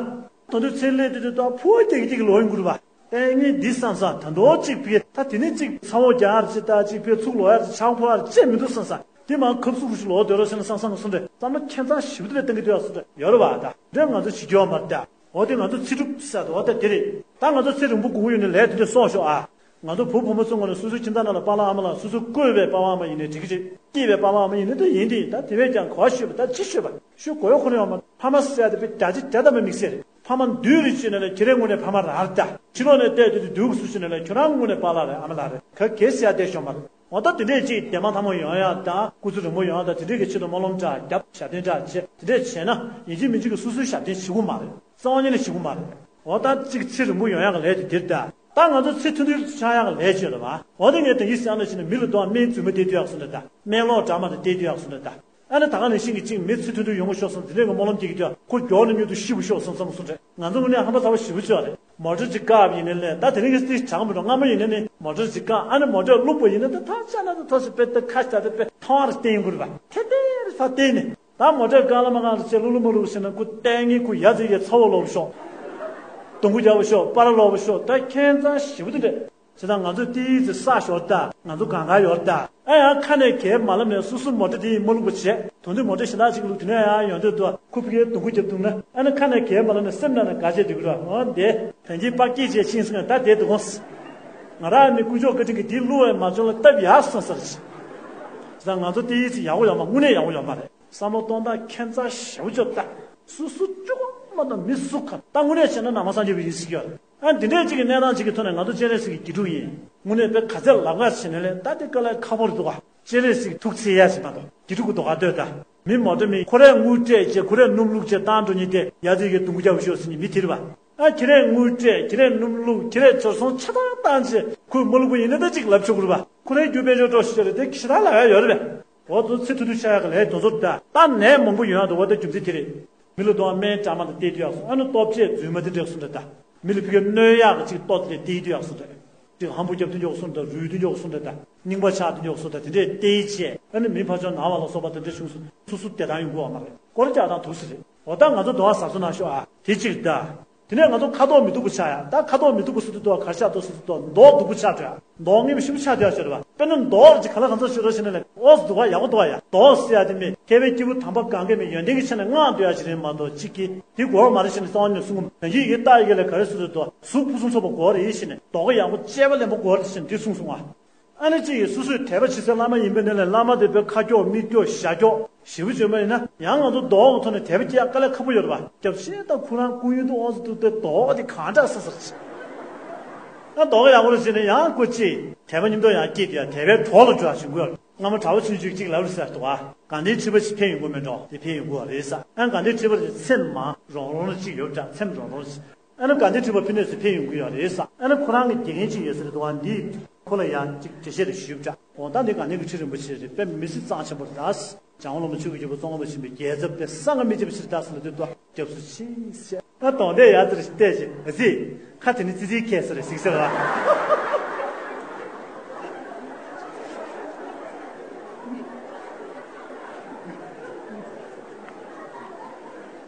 ད་དུང་ཚེ་ལས་དེ་དུས་ད་ཕུ་བ་སྐྱེ་གི་སྐྱེ་གི་ལོ་ཡིན་དགོས་རེད་པ། ལྟས་ངན་འདི་བསམ་བསམ་ད་འདོག་གཅིག་ཕི་ད་དེ་ནས་གཅིག་ཚ་བོ་རྒྱག་ཅིག་ད་གཅིག་ཕི་ཚུགས་ལོག་ཡ་ཅིག་ཆང་ཕོ་ཡ་ཅིག་མི་འདུག་བསམ་བསམ། དེ་མ་ཁབ་སུ་རུ་ཞིག་ལོག་སྡོད་རོགས་ཞེ་ན་བསམ་བསམ་གི་སུ་འདྲ་བསམ་བློ་ཁྱད་མཚར་ཞིབ་ཏུ་ལས་བཏང་གི་འདུག་ཡ་སུ་འདྲ་ཡོད་རེད་བ། ད་འདྲ་ང་ཚོ་བྱེད་རྒྱུ་ཡོད་མ་རེད་ད། འོ་དེ་ང་ཚོ་ཚེ་སྒྲུབ་ཟེར་དུ་འོ་ད་དེ་རེད། ད་ང་ཚོ་ཚེ་རིང་པོ་དགོས་ཀྱི་ཡོད་ན་ལས་དེ་འདྲ་གསོག་ཤོག་ཨ། ང་ཚོ་བུ་བུ་མོ་ཚོ་ངོ་ནས་སོ་སོའི་ཁྱིམ་ཚང་ནང་ལ་པཱ་ལགས་ཨ་མ་ལགས་སོ་སོ་བསྐོས་པའི་པཱ་ལགས་ཨ་མ་ཡིན་ནའི་འགྲིག་གི་རེད། སྐྱེས་པའི་པཱ་ལགས་ཨ་མ་ཡིན་ནའི་ད་ཡིན་དེ། ད་དེ་བས་ཀྱང་ག་བ་ཤོད་པ་ད་ཅི་ཤོད་པ་ཤོད་དགོས་ཡོད་ཁོ་ན་ཡོད་མ། ཕ་མ་ཟེར་ཡ་དེ་དཔེ་བརྒྱ་ཆ་བརྒྱ་ཐམ་པའི་དམིགས་བསལ་རེད། ཕ་མ་འདུས་རེ་བྱས་ན་ལས་ཁྱེད་རའི་ངོ་ནས་ཕ་མ་རག་རེད་ད། ཕྱི་ལོགས་ནས་བལྟས་དུས་དུས་སུ་བྱས་ན་ལས་ཁྱོད་རང་ངོ་ནས་པཱ་ལགས་རེད་ཨ་མ་ལགས་རེད། ག་གེ་ཟེར་ཡ་བསྡད་ཤོག་མ་རེད། འོ་ད་དེ་འདྲས་ཅིག་དེ་མ་ཐ་མ་ཡོང་ཡ་དང་སྐུ་ཚེ་རིང་པོ་ཡོང་ཡ་དང་དེ་འདྲས་ཀྱི་ཆེད་དུ་སྨོན་ལམ་འདྲ་རྒྱབ་ཞབས་བརྟན་འདྲ་བྱེད་དེ་འདྲས་བྱས་ན་ཡིན་གཅིག་མིན་གཅིག་གི་སོ་སོའི་ཞབས་བརྟན་བྱེད་དགོས་མ་རེད། རྩ་བ་ཉིད་ནས་བྱེད་དགོས་མ་རེད། འོ་ད་ཅིག་ཚེ་རིང་པོ་ཡོང་ཡག་གི་ལས་དེ་འདིར་ད། ད་ང་ཚོ་ཚེ་ཐུང་ཐུང་ཆགས་ཡག་གི་ལས་བྱེད་རེད་བ། འོ་དེ་ངས་དེ་ཡིད་བསམ་ན་བྱས་ན་མི་ལ་དོ་སྨན་རྫུན་མ་སྟེར་དུས་ཡག་སོ་འདྲ་ད། སྨན་ལོག་འདྲ་མ་དང་སྟེར་དུས་ཡག་སོ་འདྲ་ད། ཨ་ནི་ད་ག་ནང་བཞིན་གྱི་གཅིག་མི་ཚེ་ཐུང་ཐུང་ཡོང་གི་ཤོག་བསམ་དེ་འདྲས་ཀྱི་སྨོན་ལམ་སྐྱེ་གི་དུས་ཁོ་མགྱོགས་ནས་མྱུར་དུ་ཤི་བ་ཤོག་བསམ་བསམ་སོང་རེད། ང་ཚོ་ངོ་ནས་ཧམ་པ་ཚ་བ་ཞེ་པོ་ཅིག་རེད། མོ་ཊ་ཅིག་བཀག་པ་ཡིན་ནའི་ལས་ད་དེ་རིང་གི་སྟེང་དྲག་མི་འགྲོ། སྔ་མོ་ཡིན་ནའི་ནི་མོ་ཊ་ཅིག་བཀག་ཨ་ནི་མོ་ཊ་བླུགས་པ་ཡིན་ན་ད་ཐག་ཆད་ན་ད་ཐག་ཆད་པས་ད་ཁ་ཤ་ད་དཔེ་ཐང་བར་བསྟན་ཡོང་གི་རེད་པ། ཐེ་ཐེ་རེ་ས་བསྟན་ནས་ད་མོ་ཊ་བཀག་ལ་མ་བཀག་ལ་ཅེ་བླུགས་ལ་མ་བླུགས་ཟེར་ན་ཁོ་ལྟས་ངན་ཁོ་ཡ་ཙི་ཡ་ཚ་བོ་ལོག་པ་ཤོག་སྡོང་པོ་རྒྱག་པ་ཤོག་པར་ལོག་པ་ཤོག་ད་ཁྱད་མཚར་ཞེ་པོ་དེ་འདྲ། བྱས་ཙང་ང་ཚོ་ཏི་ཙི་ས་ཞོར་ད་ང་ཚོ་གང་ག་ཡོར་ད། ཨ་ཡང་ཁ་ནས་གས་མ་ལབ་ནས་སོ་སོ་མོ་ཊ་དེ་མ་བླུགས་པ་བྱས། དོན་དུ་མོ་ཊ་གཞན་དག་ཅིག་བླུགས་དེ་ནས་ཡང་ཡོང་དུས་དུ་ཁུ་ཕི་ཁའི་སྡོང་པོ་རྒྱབ་འདུག་ན། ཨ་ནི་ཁ་ནས་གས་མ་ལབ་ནས་སེམས་ནང་ནས་དགའ་བྱས་འདུག་གི་ར། འོ་འདི་བན་གྱི་པགས་སྐྱེས་བྱས་ཕྱིན་སོང་ད་དེ་འདུག་གོང་། ང་རང་ནི་དཀོན་མཆོག་བཀའ་དྲིན་གྱིས་དེ་བླུགས་པའི་མ་བྱུང་ལ་སྟབས་ཡག་སོང་ཟེར་གྱི། བྱས་ཙང་ང་ཚོ་ཏི་ཙི་ཡག་པོ་ཡོད་མ། དངོས་གནས་ཡག་པོ་ཡོད་མ་རེད། བསམ་བློ་གཏོང་སྟངས་ཁྱད་མཚར་ཞེ་པོ་ཅིག་ད། སུ་སུ་བཅུ་གོ་མ་དང་མི་སུ་ག་ད་དངོས་གནས་བྱས་ན་ནང་པ་སངས་རྒྱས་པའི་ཡིན་སྲིད་ཀྱི་ཡོད་རེད། ཨ་འདི་འདྲའི་ཅིག་གི་གནས་སྟངས་ཅིག་གི་ཐོག་ནས་ང་ཚོ་སྤྱན་རས་གཟིགས་ཀྱི་དགེ་ཕྲུག་ཡིན། དངོས་གནས་དཔེ་ག་ཚད་ལབ་ག་བྱས་ནས་ལས་ད་དེ་དཀའ་ལས་ཁག་པོ་རེད་འདུག་ག་སྤྱན་རས་གཟིགས་ཐུགས་ཚེ་ཡ་ཞིག་མ་གཏོགས་དགེ་ཕྲུག་གི་ལྡོག་ག་ལྟོས་ད། མི་མོ་ཊ་མི་ཁོ་རས་དངུལ་སྤྲད་བྱས་ཁོ་རས་སྣུམ་བླུགས་བྱས་བཏང་འགྲོ་མཁན་དེ་ཡ་ཙི་གི་སྡོང་པོ་རྒྱག་པ་ཤོག་ཟེར་མཁན་མི་དེ་རེད་པ། ཨ་ཁྱེད་རས་དངུལ་སྤྲད། ཁྱེད་རས་སྣུམ་བླུགས། ཁྱེད་རས་འབྱོར་སོང་ཆ་ཚང་བཏང་བྱས་ཁོས་མ་བླུགས་པ་ཡིན་ན་ད་ཅིག་ལབ་ཆོག་གི་རེད་པ། ཁོ་རའི་རྒྱུ་དཔལ་འབྱོར་སྤྲོ་ཞིག་རེད་དེ་ཞེ་དྲག་ལབ་ཡ་ཡོད་རེད་པས། འོ་ཚོ་ཚེ་ཐུང་ཐུང་ཆགས་ཡག་གི་ལས་དེ་ཚོ་ད་ད་ནད་མང་པོ་ཡོང་ཡག་འདུག་བ། ད་རྒྱུ་མཚན་དེ་རེད། མི་ལ་དོ་སྨན་འདྲ་མ་དང་སྟེར་དུས་ཡག་སོང་། ཨ་ནི་ལྟོ་ཆས་རྫུན་མ་དེ་འདྲ་སོང་འདྲ་ད། མི་ལ་ཕི་གའི་གནོད་ཡག་གི་ཅིག་ལྟོ་དེ་སྟེར་དུས་ཡག་སོང་འདྲ། ཅིག་ཧམ་པོ་རྒྱབ་དུས་འཇོག་སོང་འདྲ། རུལ་དུས་འཇོག་སོང་འདྲ་ད། རྙིང་པ་ཆགས་དུས་འཇོག་སོང་འདྲ། དེ་འདྲས་སྟེར་བྱས་ཨ་ནི་མི་ཕར་ཕྱོགས་ན་བ་ལ་སོགས་པ་དེ་འདྲ་བྱུང་སོང་། སོ་སོ་བདེ་ཐང་ཡོང་གི་ཡོད་མ་རེད། སྐོར་རྒྱག་སྟངས་འདུག་སེ་རེད། འོ་ད་ང་ཚོ་དོ་བ་གཟབ་གཟབ་གནང་ཤོག་ཨ། དེ་གཅིག་ད། དེ་ནས་ང་ཚོ་ཁ་དོག་མི་སྡུག་པ་ཆགས་ཡ། ད་ཁ་དོག་མི་སྡུག་པ་སུ་དུ་དོ་ག་ཆགས་འདུག་སུ་དུ་དོ་མདོག་སྡུག་པོ་ཆགས་འགྲོ་ཡ། མདོག་ངན་པ་ཞིག་ཆགས་འགྲོ་ཡ་ཞོར་བ། དཔེར་ན་མདོག་ཅིག་ག་ལ་གང་འཚམ་ཞོར་བ་ཞིག་ན་ལས་ཨོ་སྡུག་པ་ཡག་པོ་འདུག་པ་ཡ། མདོག་ཟེར་ཡ་དེ་མི་མཁས་པའི་སྐྱེས་བུ་དམ་པ་གང་གས་མི་ཡོན་ཏན་གྱི་ཆ་ནས་བསྔགས་འདོད་ཡ་ཞིག་རེད་མ་གཏོགས་གཅིག་གིས་དེ་དགོས་མ་རེད་ཞེས་ནས་གསང་བ་ནས་གསུངས། ཡང་གིས་ཡི་རྟགས་ཡི་གེ་ལ་ག་རེ་སུ་དུ་དོ་གཟུགས་ཕུན་སུམ་ཚོགས་པ་དགོས་རེད་ཞེས་ནས་མདོག་ཡག་པོ་དཔྱལ་བ་ལེན་པོ་དགོས་རེད་ཞེས་ནས་དེ་གསུངས་སོང་བ། ཨ་ནི་གཅིག་གིས་སོ་སོས་དད་པ་བྱེད་སའི་བླ་མ་ཡིན་པའི་ནང་ནས་བླ་མ་དེ་དཔེ་ཁ་ཀྱོག་མིག་ཀྱོག་ཞ་ཀྱོག་ཞེ་པོ་བྱོན་པ་ཡིན་ན་ཡང་ང་ཚོ་མདོག་གི་ཐོག་ནས་དད་པ་སྐྱེ་ཡག་དཀའ་ལས་ཁག་པོ་ཡོད་རེད་པ། སྐྱབས་ཤེས་དང་ཁོ་རང་སྐུ་ཡོན་དུ་ཨོ་ཙི་ཏུ་དེ་མདོག་དེ་གང་དྲག་ས་ཟེར་ཅི། ཨ་མདོག་ཡག་པོ་རེད་ཟེར་ནས་ཡང་ཁོ་ཅི་དད་པ་མཉམ་དུ་ཡང་སྐྱེས་དེ་ཡང་དད་པའི་གྲོགས་ལ་འགྲོ་ཡག་བྱུང་གི་ཡོད་རེད། སྔ་མོ་གྲྭ་པ་ཆུང་ཆུང་གཅིག་ལབ་རེད་ཟེར་འདུག་ཨ། དགའ་ལྡན་ཁྲི་པ་ཞིག་ཕེབས་ཡོང་གི་མེད་འགྲོ། དེ་ཕེབས་ཡོང་གི་རེད་ཟེར། ཨ་དགའ་ལྡན་ཁྲི་པ་དེ་ཚེམས་མ་རོང་རོང་ལ་གཅིག་ཡོད་འདྲ། ཚེམས་རོང་རོང་ལ་གཅིག་ཨ་ནི་དགའ་ལྡན་ཁྲི་པ་ཕི་ནས་སུ་ཕེབས་ཡོང་གི་ཡོད་རེད་ས། ཨ་ནི་ཁོ་རང་གི་དགེ་རྒན་ཅིག་ཡོད་ས་རེད་འདུག་ཨ། འདིས་ཁོ་ལ་ཡང་ཅིག་འགྲེལ་བཤད་རེ་ཞུས་པ་འདྲ། འོ་ད་འདི་དགའ་ལྡན་གྱི་ཁྲི་རིན་པོ་ཆེ་རེད། དཔེ་མི་སྲིད་གཙང་ཆེན་པོ་རེད་ད། འཇམ་དབྱངས་སློབ་མ་ཆོས་ཀྱི་རྒྱལ་པོ་གཙང་པ་ཆེན་པོའི་རྒྱལ་ཚབ་དཔེ་གསང་སྔགས་མི་བརྗེད་པ་ཞིག་རེད་ད་ཟེར་ལ་དུས་ཏོ་སྐྱབས་སུ་མཆི་ཟེར། ཨ་དོན་དེ་ཡ་ཙི་རེ་བལྟས་ཅིག་ཨ་ཙི། ཁ་དེ་ནི་ཙི་ཙིའི་ཁྱད་ཟེར་རེ་གཟིགས་ཟེར་བ།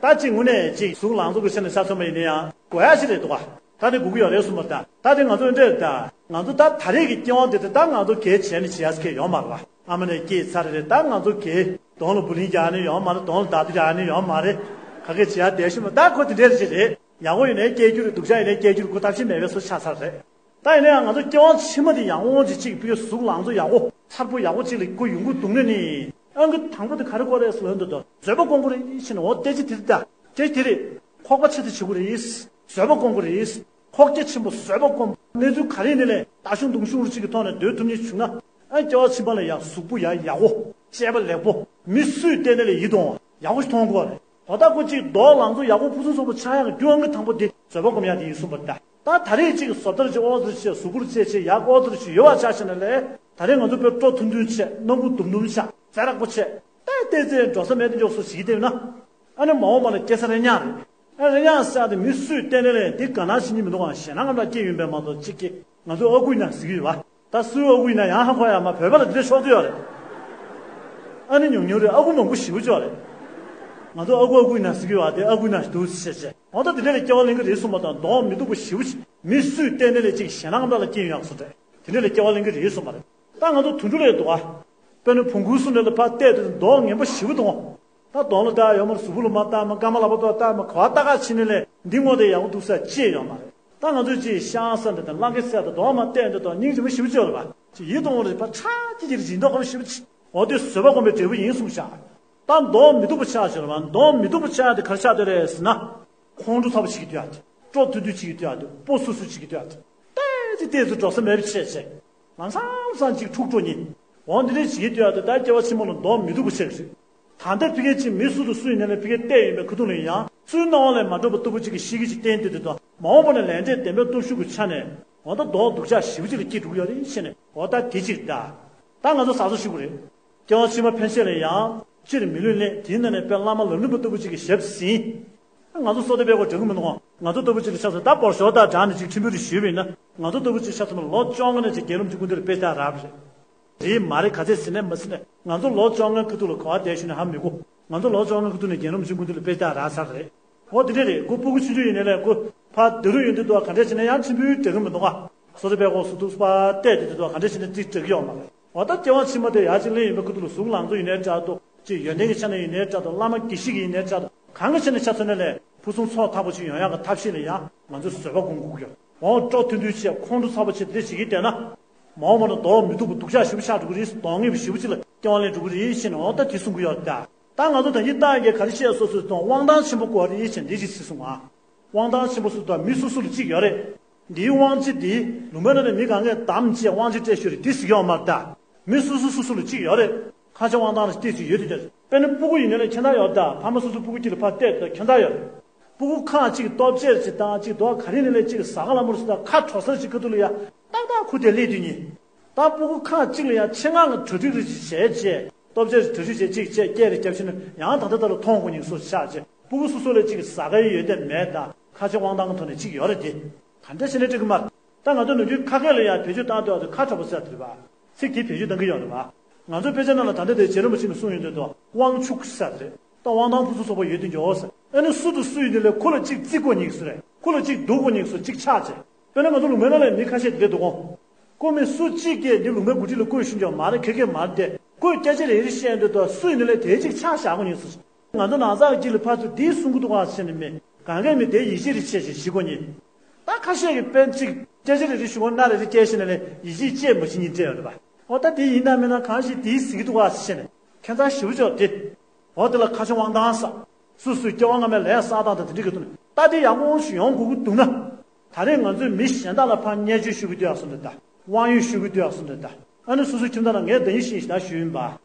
ད་ཅིག་དངོས་གནས་ཅིག་གཟུགས་ལང་ཚོ་གི་ཆ་ནས་ཆ་མཚོན་པ་ཡིན་ན་ཡང་དགོས་ཡ་ཞིག་རེད་འདུག་ག་ད་དེ་དགོས་ཀྱི་ཡོད་རེད་གསུངས་པ་རེད་ད། ད་དེ་ང་ཚོ་འདྲ་རེད་ད། ང་ཚོ་ད་ད་རེས་ཀྱི་སྐྱེ་དབང་དེ་དེ་ད་ང་ཚོ་གལ་བྱས་ནས་བྱེད་ཡ་ཟེར་མཁན་ཡོད་མ་རེད་པ། ཨ་མ་ནས་སྐྱེས་ཚར་རེད། ད་ང་ཚོ་གི་གདོང་ལ་བུ་ལིང་རྒྱག་ནི་ཡོད་མ་རེད། གདོང་ལ་བརྡ་ཐོ་རྒྱག་ནི་ཡོད་མ་རེད། ག་གེ་བྱེད་ཡ་དེ་ཤི་མ་ད་ཁོ་དེ་འདྲ་རེད་ཅེས་རེད། ཡག་པོ་ཡིན་ནའི་སྐྱེ་རྒྱུ་རེད། སྡུག་ཅག་ཡིན་ནའི་སྐྱེ་རྒྱུ་རེད། ཁོ་ཐབས་ཤེས་མེད་པའི་བཟོ་ཆགས་ཚར་རེད། ད་ཡིན་ན་ཡང་ང་ཚོ་སྐྱེ་དབང་ཕྱི་མ་དེ་ཡང་དབང་ཅིག་གཅིག་པུའི་གཟུགས་ལང་ཚོ་ཡག་པོ་མཚར་པོ་ཡག་པོ་གཅིག་ལ་ཁོ་ཡོང་གི་འདུག་ན་ནི། ཨང་ཀི་དང་པོ་དེ་ག་རེ་དགོས་རེད་ཟེར་ལབ་འདུག་དོ། བཟོད་པ་སྒོམ་དགོས་རེད་ཟེར་ནས་འོ་བལྟས་ཅི་དེ་རེད་ད། བལྟས་དེ་རེད། ཁོག་པ་ཆེ་དེ་བྱེད་དགོས་རེད། བཟོད་པ་སྒོམ་དགོས་རེད། ཁོག་རྒྱ་ཆེན་པོ་བཟོད་པ་སྒོམ། གནས་ཚུལ་ག་རེ་ཡིན་ནའི་ལས་ད་གཞུང་དུང་གཞུང་རུ་གཅིག་གི་ཐོག་ནས་སྡོད་ཐུབ་མཁན་བྱུང་ན། ཨ་སྐྱེ་བ་ཕྱི་མ་ལ་ཡང་གཟུགས་པོ་ཡང་ཡག་པོ། སྤྱད་པ་ལེགས་པོ། མི་སུས་བལྟས་ནས་ལས་ཡིད་དུ་འོང་བ་ཡག་པོ་ཞིག་མཐོང་དགོས་རེད། ད་ལྟ་ཁོ་གཅིག་རྡོ་ལང་ཚོ་ཡག་པོ་ཕུན་སུམ་ཚོགས་པོ་ཆགས་ཡག་གི་རྒྱུ་ཨང་ཀི་དང་པོ་དེ་བཟོད་པ་སྒོམ་ཡག་དེ་ཡིན་གསུངས་པ་རེད། ད་ད་རེས་གཅིག་བཟོ་ལྟར་གཅིག་ཨོ་ཙི་བྱས་གཟུགས་པོར་བཅས་བྱས་ཡག་ཨོ་ཙི་ཞིག་ཡོད་པ་ཆགས་ཤིང་ནས་ལས། ད་རེས་ང་ཚོ་དཔེ་སྤྲོ་ཐུང་ཐུང་བྱས། སྣ་ཁུག་དུམ་དུམ་ཆགས། ཙེ་རག་པོ་བྱས། ཏེ་ཏེ་ཙེ་འགྲོ་ས་མེད་དེ་མགྱོགས་སུ་བྱེད་ཀྱི་བསྡད་ན། ཨ་ནི་མ་འོངས་པ་ལ་སྐྱེ་ས་རེ་ཉག་རེད། ཨ་རེ་ཉག་ཟེར་ཏེ་མི་སུས་བལྟས་ནས་ལས་འདི་ག་ན་བྱེད་ཉིན་མི་འདུག་ག་ཞེད་སྣང་ངམ་ལ་སྐྱེ་ཡོང་པས་མ་གཏོགས་གཅིག་གིས་ང་ཚོ་ཨ་ཁུ་ཡིན་ན་ཟེར་གྱི་ཡོད་པ། ད་སུའི་ཨ་ཁུ་ཡིན་ན་ཡང་ཧ་གོ་ཡ་མ། བོད་པ་ལ་འདི་འདྲ་ཤོག་ཚོད་ཡོད་རེད། ཨ་ནི་ཉུང་ཉུང་རེད། ཨ་ཁུ་མང་པོ་ཞེ་པོ་ཅིག་ཡོད་རེད། ང་ཚོ་ཨ་ཁུ་ཨ་ཁུ་ཡིན་ན་ཟེར་གྱི་ཡོད་པ། དེ་ཨ་ཁུ་ཡིན་ན་འདུག་ཟེར་བྱས། འོ་ད་དེ་འདྲ་ལ་སྐྱེ་བ་ལེན་གྱི་རེད་གསུངས་པ་དང་གདོང་མི་སྡུག་པ་ཞེ་པོ་ཅིག་མི་སུས་བལྟས་ནས་ལས་གཅིག་ཞེད་སྣང་ངམ་ལ་སྐྱེ་ཡོང་ཡག་བཟོ་འདྲ། དེ་འདྲ་ལ་སྐྱེ་བ་ལེན་གྱི་རེད་གསུངས་པ་རེད། ད་ང་ཚོ་དུད་འགྲོ་ལས་འདུག་ག་དཔེར་ན་བོང་གུ་གསུམ་ལས་ལ་ཕར་བལྟས་དུས་གདོང་ངན་པ་ཞེ་པོ་འདུག་ག་ད་གདོང་ལ་བལྟ་ཡོད་མ་རེད། གཟུགས་པོ་ལ་མ་བལྟ་མ། རྐང་པ་ལག་པ་ཐོག་བལྟ་མ། ག་བ་ལྟ་ག་ཕྱིན་ནས་ལས་འདི་དངོས་དེ་ཡག་པོ་འདུག་ཟེར་ཅི་ཡོད་མ་རེད། ད་ང་ཚོས་ཅིག་ཤང་ས་འདི་དང་གླང་གི་ཚལ་དང་གདོང་མ་བལྟས་འདི་དང་སྙིང་རྗེ་མོ་ཞེ་པོ་ཅིག་ཡོད་རེད་པ། ཅིག་ཡིད་དུ་འོང་རེད་པ། ཁྲག་ཅིག་ཅིག་སྦྱིན་མདོག་ཁ་པོ་ཞེ་པོ་ཅིག་འོ་དེ་བཟོད་པ་སྒོམ་པའི་འབྲས་བུ་ཡིན་གསུངས་ཤག་ད་གདོང་མི་སྡུག་པ་ཆགས་ཤག་རེད་པ། གདོང་མི་སྡུག་པ་ཆགས་ཡག་དེ་ག་རེ་ཆགས་བསྡད་རེད་ཟེར་ན། ཁོང་ཁྲོ་ཚ་པོ་བྱེད་ཀྱི་འདུག་ཡག་དེ། སྤྲོ་ཐུང་ཐུང་བྱེད་ཀྱི་འདུག་ཡག་དེ། སྤོ་སུ་སུ་བྱེད་ཀྱི་འདུག་ཡག་དེ། ཏོག་ཙམ་ཏོག་ཙམ་འགྲོ་ས་མེད་པ་བྱས་བྱས། ལམ་སང་སང་ཅིག་འཁྲུག་འགྲོ་ཉིན། འོ་འདི་འདྲ་བྱེད་ཀྱི་འདུག་ཡག་དེ། ད་སྐྱེ་བ་ཕྱི་མ་ལ་གདོང་མི་སྡུག་པ་ཆགས་ཀྱི་རེད། ད་ལྟ་ཕ་གི་ཅིག་མི་སུ་དང་སུ་ཡིན་ནའི་ཕ་གིར་བལྟས་ཡོང་པའི་ཁ་ཐུག་ལ་ཡང་སུའི་སྣང་བ་ལས་མ་འགྲོ་བ་ལྟ་བུ་ཅིག་གི་ཤེས་ཀྱི་ཅིག་བསྟན་དུས་དེ་དང་མ་འོངས་པ་ན་ལས་འབྲས་བདེན་པའི་སྟོབས་ཤུགས་ཀྱི་ཆ་ནས་འོ་ད་གདོང་སྡུག་ཅག་ཞེ་པོ་ཅིག་ལ་སྐྱེ་འགྲོ་གི་ཡོད་རེད་ཟེར་ནས། འོ་ད་དེ་ཅིག་ད། ད་ང་ཚོ་གཟབ་གཟབ་ཞུ་དགོས་རེད། སྐྱེ་བ་ཕྱི་མ་ཕན་ཆད་ལ་ཡང་སྤྱིར་མི་ལུས་ལེན། དེའི་ནང་ནས་དཔེ་བླ་མ་ལམ་རིམ་པ་ལྟ་བུ་ཅིག་གི་ཞབས་ཟིན། ང་ཚོ་བསོད་བདེ་དཔལ་འཁོར་འགྲིག་གི་མི་འདུག་ང་ཚོ་ལྟ་བུ་ཅིག་ལ་ཆགས་སོང་། ད་བོར་ཞོར་དང་སྦྲགས་ནས་ཅིག་ཁྲིམས་དཔོན་རེ་ཞུས་པ་ཡིན་ན། ང་ཚོ་ལྟ་བུ་ཅིག་ཆགས་སོང་ན་ལོ་བཅོ་ལྔ་ནས་ཅིག་རྒྱལ་ལོ་མཆོག་སྐུ་མདུན་ལ་དཔེ་ཆ་རག་པ་རེད། རེད་མ་རེད། ག་ཚད་ཟིན་ནས་མ་ཟིན་ནས་ང་ཚོ་ལོ་བཅོ་ལྔའི་ཁ་ཐུག་ལ་ག་བ་བསྡད་ཞུས་ནས་ཧ་མི་གོ། ང་ཚོ་ལོ་བཅོ་ལྔའི་ཁ་ཐུག་ནས་རྒྱལ་ལོ་མཆོག་སྐུ་མདུན་ལ་དཔེ་ཆ་རག་ཚར་རེད། འོ་དེ་འདྲ་རེད། ཁོ་སྤུ་གུ་ཆུང་ཆུང་ཡིན་ནའི་ལས་ཁོ་ཕར་བསྡད་རུ་ཡོང་དུས་དུ་ག་འདྲ་བྱས་ན་ཡང་ཁྲིམས་དཔོན་འགྲིག་གི་མི་འདུག་ག་བསོད་བདེ་དཔལ་འཁོར་སུ་འདུག་པ་བལྟས་དུས་དུ་ག་འདྲ་བྱས་ན་ཅིག་འགྲིག་གི་ཡོད་མ་རེད། འོ་ད་སྐྱེ་བ་ཕྱི་མ་དེ་ཡར་ཅིག་སླེབས་ཡོང་པའི་ཁ་ཐུག་ལ་གཟུགས་ལང་ཚོ་ཡིན་ནའི་འདྲ་འདུག་ཅིག་ཡོན་ཏན་གྱི་ཆ་ནས་ཡིན་ནའི་འདྲ་འདུག་བླ་མ་དགེ་བཤེས་ཀྱི་ཡིན་ནའི་འདྲ་འདུག་གང་གི་ཆ་ནས་ཆ་མཚོན་ན་ལས་ཕུན་སུམ་ཚོགས་ཐག་པ་ཅིག་ཡོང་ཡག་གི་ཐབས་ཤེས་ལ་ཡང་ང་ཚོས་བཟོད་པ་སྒོམ་དགོས་ཀྱི་ཡོད། འོ་སྤྲོ་ཐུང་ཐུང་བྱས། ཁོང་ཁྲོ་ཚ་པོ་བྱས། དེ་འདྲ་བྱེད་ཀྱི་བསྡད་ན། མ་འོངས་པ་ན་གདོང་མི་སྡུག་པ་སྡུག་ཅག་ཞེ་པོ་ཆགས་འགྲོ་གི་རེད། གདོང་ངན་པ་ཞེ་པོ་ཅིག་ལ་སྐྱེ་བ་ལེན་འགྲོ་གི་རེད་ཟེར་ནས་འོ་ད་དེ་གསུང་གི་ཡོད་ད། ད་ང་ཚོ་ད་ཡིག་གཏོང་ཡག་ག་རེ་བཤད་སོ་སོའི་གདོང་དབང་ཐང་ཆེན་པོ་དགོས་རེད་ཟེར་འདི་ཅིག་ཟེར་སོང་ང་། དབང་ཐང་ཆེན་པོ་སུ་དང་མི་སུ་སུ་ལ་གཅིག་ཡོད་རེད། འདིའི་དབང་ཆེ་འདི་ལུང་པའི་ནང་ནས་མི་གང་གས་བདམས་བྱས་དབང་ཆེ་སྤྲད་ཤོར་རེད་འདི་ཟེར་གྱི་ཡོད་མ་རེད་ད། མི་སུ་སུ་སུ་སུ་ལ་གཅིག་ཡོད་རེད། ཁ་ཆེ་དབང་ཐང་ལ་བལྟས་ཚུལ་ཡོད་དུས་ཀྱང་། དཔེར་ན་སྤུ་གུ་ཡིན་ནའི་ལས་ཁྱད་མཚར་ཡོད་ད། ཕ་མ་སོ་སོ་སྤུ་གུ་དཀྱིལ་ལ་ཕར་བལྟས་དུས་ཁྱད་མཚར་ཡོད་རེད། སྤུ་གུ་ཁག་ཅིག་སྟོབས་ཆེར་ཅིག་བཏང་། ཅིག་རྡོ་ག་རེ་ནས་ལས་ཅིག་ཟ་ཁང་ལ་མོར་སུ་དང་ཁ་དྲོ་སར་ཅིག་ཁ་ཐུག་ལ་ཡ་ཏག་ཏག་ཁུ་དེ་སླེབས་དུས་ཉིན། ད་སྤུ་གུ་ཁག་ཅིག་ལ་ཡ་ཆེད་མངགས་ཀྱི་གྲ་སྒྲིག་རེ་ཅིག་བྱས་རྗེས་སྟོབས་ཆེར་གྲ་སྒྲིག་བྱས་ཅིག་བྱས་སྐད་རེ་རྒྱབ་ཕྱིན་ན་ཡང་ད་ལྟ་ད་ལ་མཐོང་དགོས་ཉིན་སོ་ཆགས་རྗེས་སྤུ་གུ་སོ་སོ་ལ་ཅིག་ཟ་ག་ཡི་ཡོད་དེ་མེད་ད། ཁ་ཆེ་དབང་ཐང་གི་ཐོག་ནས་ཅིག་ཡོད་རེད་དེ། ག་འདྲ་བྱས་ནས་འགྲིག་གི་མ་རེད། ད་ང་ཚོ་ནམ་རྒྱུན་ཁ་སྐད་ལ་ཡང་བེད་སྤྱོད་བཏང་དུས་ཨ་ཚོ་ཁ་དྲོ་པོ་ཟེར་དེ་རེད་པ། ཚིག་དེ་བེད་སྤྱོད་བཏང་གི་ཡོད་རེད་པ། ང་ཚོ་དཔེ་ཆ་ནང་ལ་ད་ལྟ་དེ་རྗེ་རིན་པོ་ཆེ་གིས་གསུངས་ཡོང་དུས་དུ་དབང་ཕྱུག་ཟེར་རེད། ད་དབང་ཐང་ཕུན་སུམ་ཚོགས་པ་ཡོད་དུས་འགྱོ་ཟེར། ཨ་ནི་སུ་དང་སུ་ཡིན་དུས་ལས་ཁོ་ལ་གཅིག་བརྩི་དགོས་ཉིག་སུ་རེད། ཁོ་ལ་གཅིག་སྡུག་དགོས་ཉིག་སུ་གཅིག་ཆགས་བྱས། དཔེར་ན་ང་ཚོ་ལུང་པའི་ནང་ལ་མི་ཁ་ཤས་དེ་འདུག་གོ། ཁོ་མི་སུ་གཅིག་གིས་འདི་ལུང་པའི་འགོ་ཁྲིད་ལ་བསྐོས་ཤིང་ཀྱང་མ་རེད་ཁེ་ཁེ་མ་རེད་དེ། ཁོས་སྐད་ཆ་རེ་རེ་བཤད་ཡོང་དུས་དུ་སུ་ཡིན་དུས་ལས་དེ་གཅིག་ཆགས་བཞག་དགོས་ཉིག་སུ། ང་ཚོ་ནང་ཚགས་ཀྱི་ལ་ཕར་ཚུར་འདི་གསུང་གི་འདུག་ག་ཟེར་ནས་མི་གང་གས་མི་དེ་ཡིད་ཆེས་རེ་བྱས་ཤིང་ཞི་གོ་ཉིན། ད་ཁ་ཤས་ཀྱིས་དཔེ་གཅིག་སྐད་ཆ་རེ་རེ་ཞུ་བ་སྣ་རེ་རེ་སྐྱེལ་ཤེས་ནས་ལས་ཡིད་ཆེས་བཅས་མ་བྱེད་ཉིན་སྤྲད་ཡོད་རེད་པ། འོ་ད་དེ་ཡིན་ན་མིན་ན་གང་ཞིག་དེའི་ཟིག་གི་འདུག་ག་ཟེར་ནས་ཁྱད་མཚར་ཞེ་པོ་ཅིག་དེ། འོ་དེ་ལ་ཁ་ཆེ་དབང་ཐང་ས། སུ་སུའི་སྐྱེ་བ་སྔ་མའི་ལས་བསགས་སྟངས་དང་དེ་འདྲ་གི་ཐོག་ནས་ད་དེ་ཡག་པོ་ཞིག་ཡོང་དགོས་ཀྱི་འདུག་ན། ད་རེས་ང་ཚོས་མི་གཞན་དག་ལ་ཕར་བརྙས་བཅོས་ཞུ་གི་འདུག་ཡག་སོང་འདུག་ད། དབང་ཡོད་ཞུ་གི་འདུག་ཡག་སོང་འདུག་ད། ཨ་ནི་སོ་སོའི་ཁྱིམ་ཚང་ལ་ངས་ད་ཡིན་ཤིང་ཞིག་ད་ཞུ་ཡིན་པ།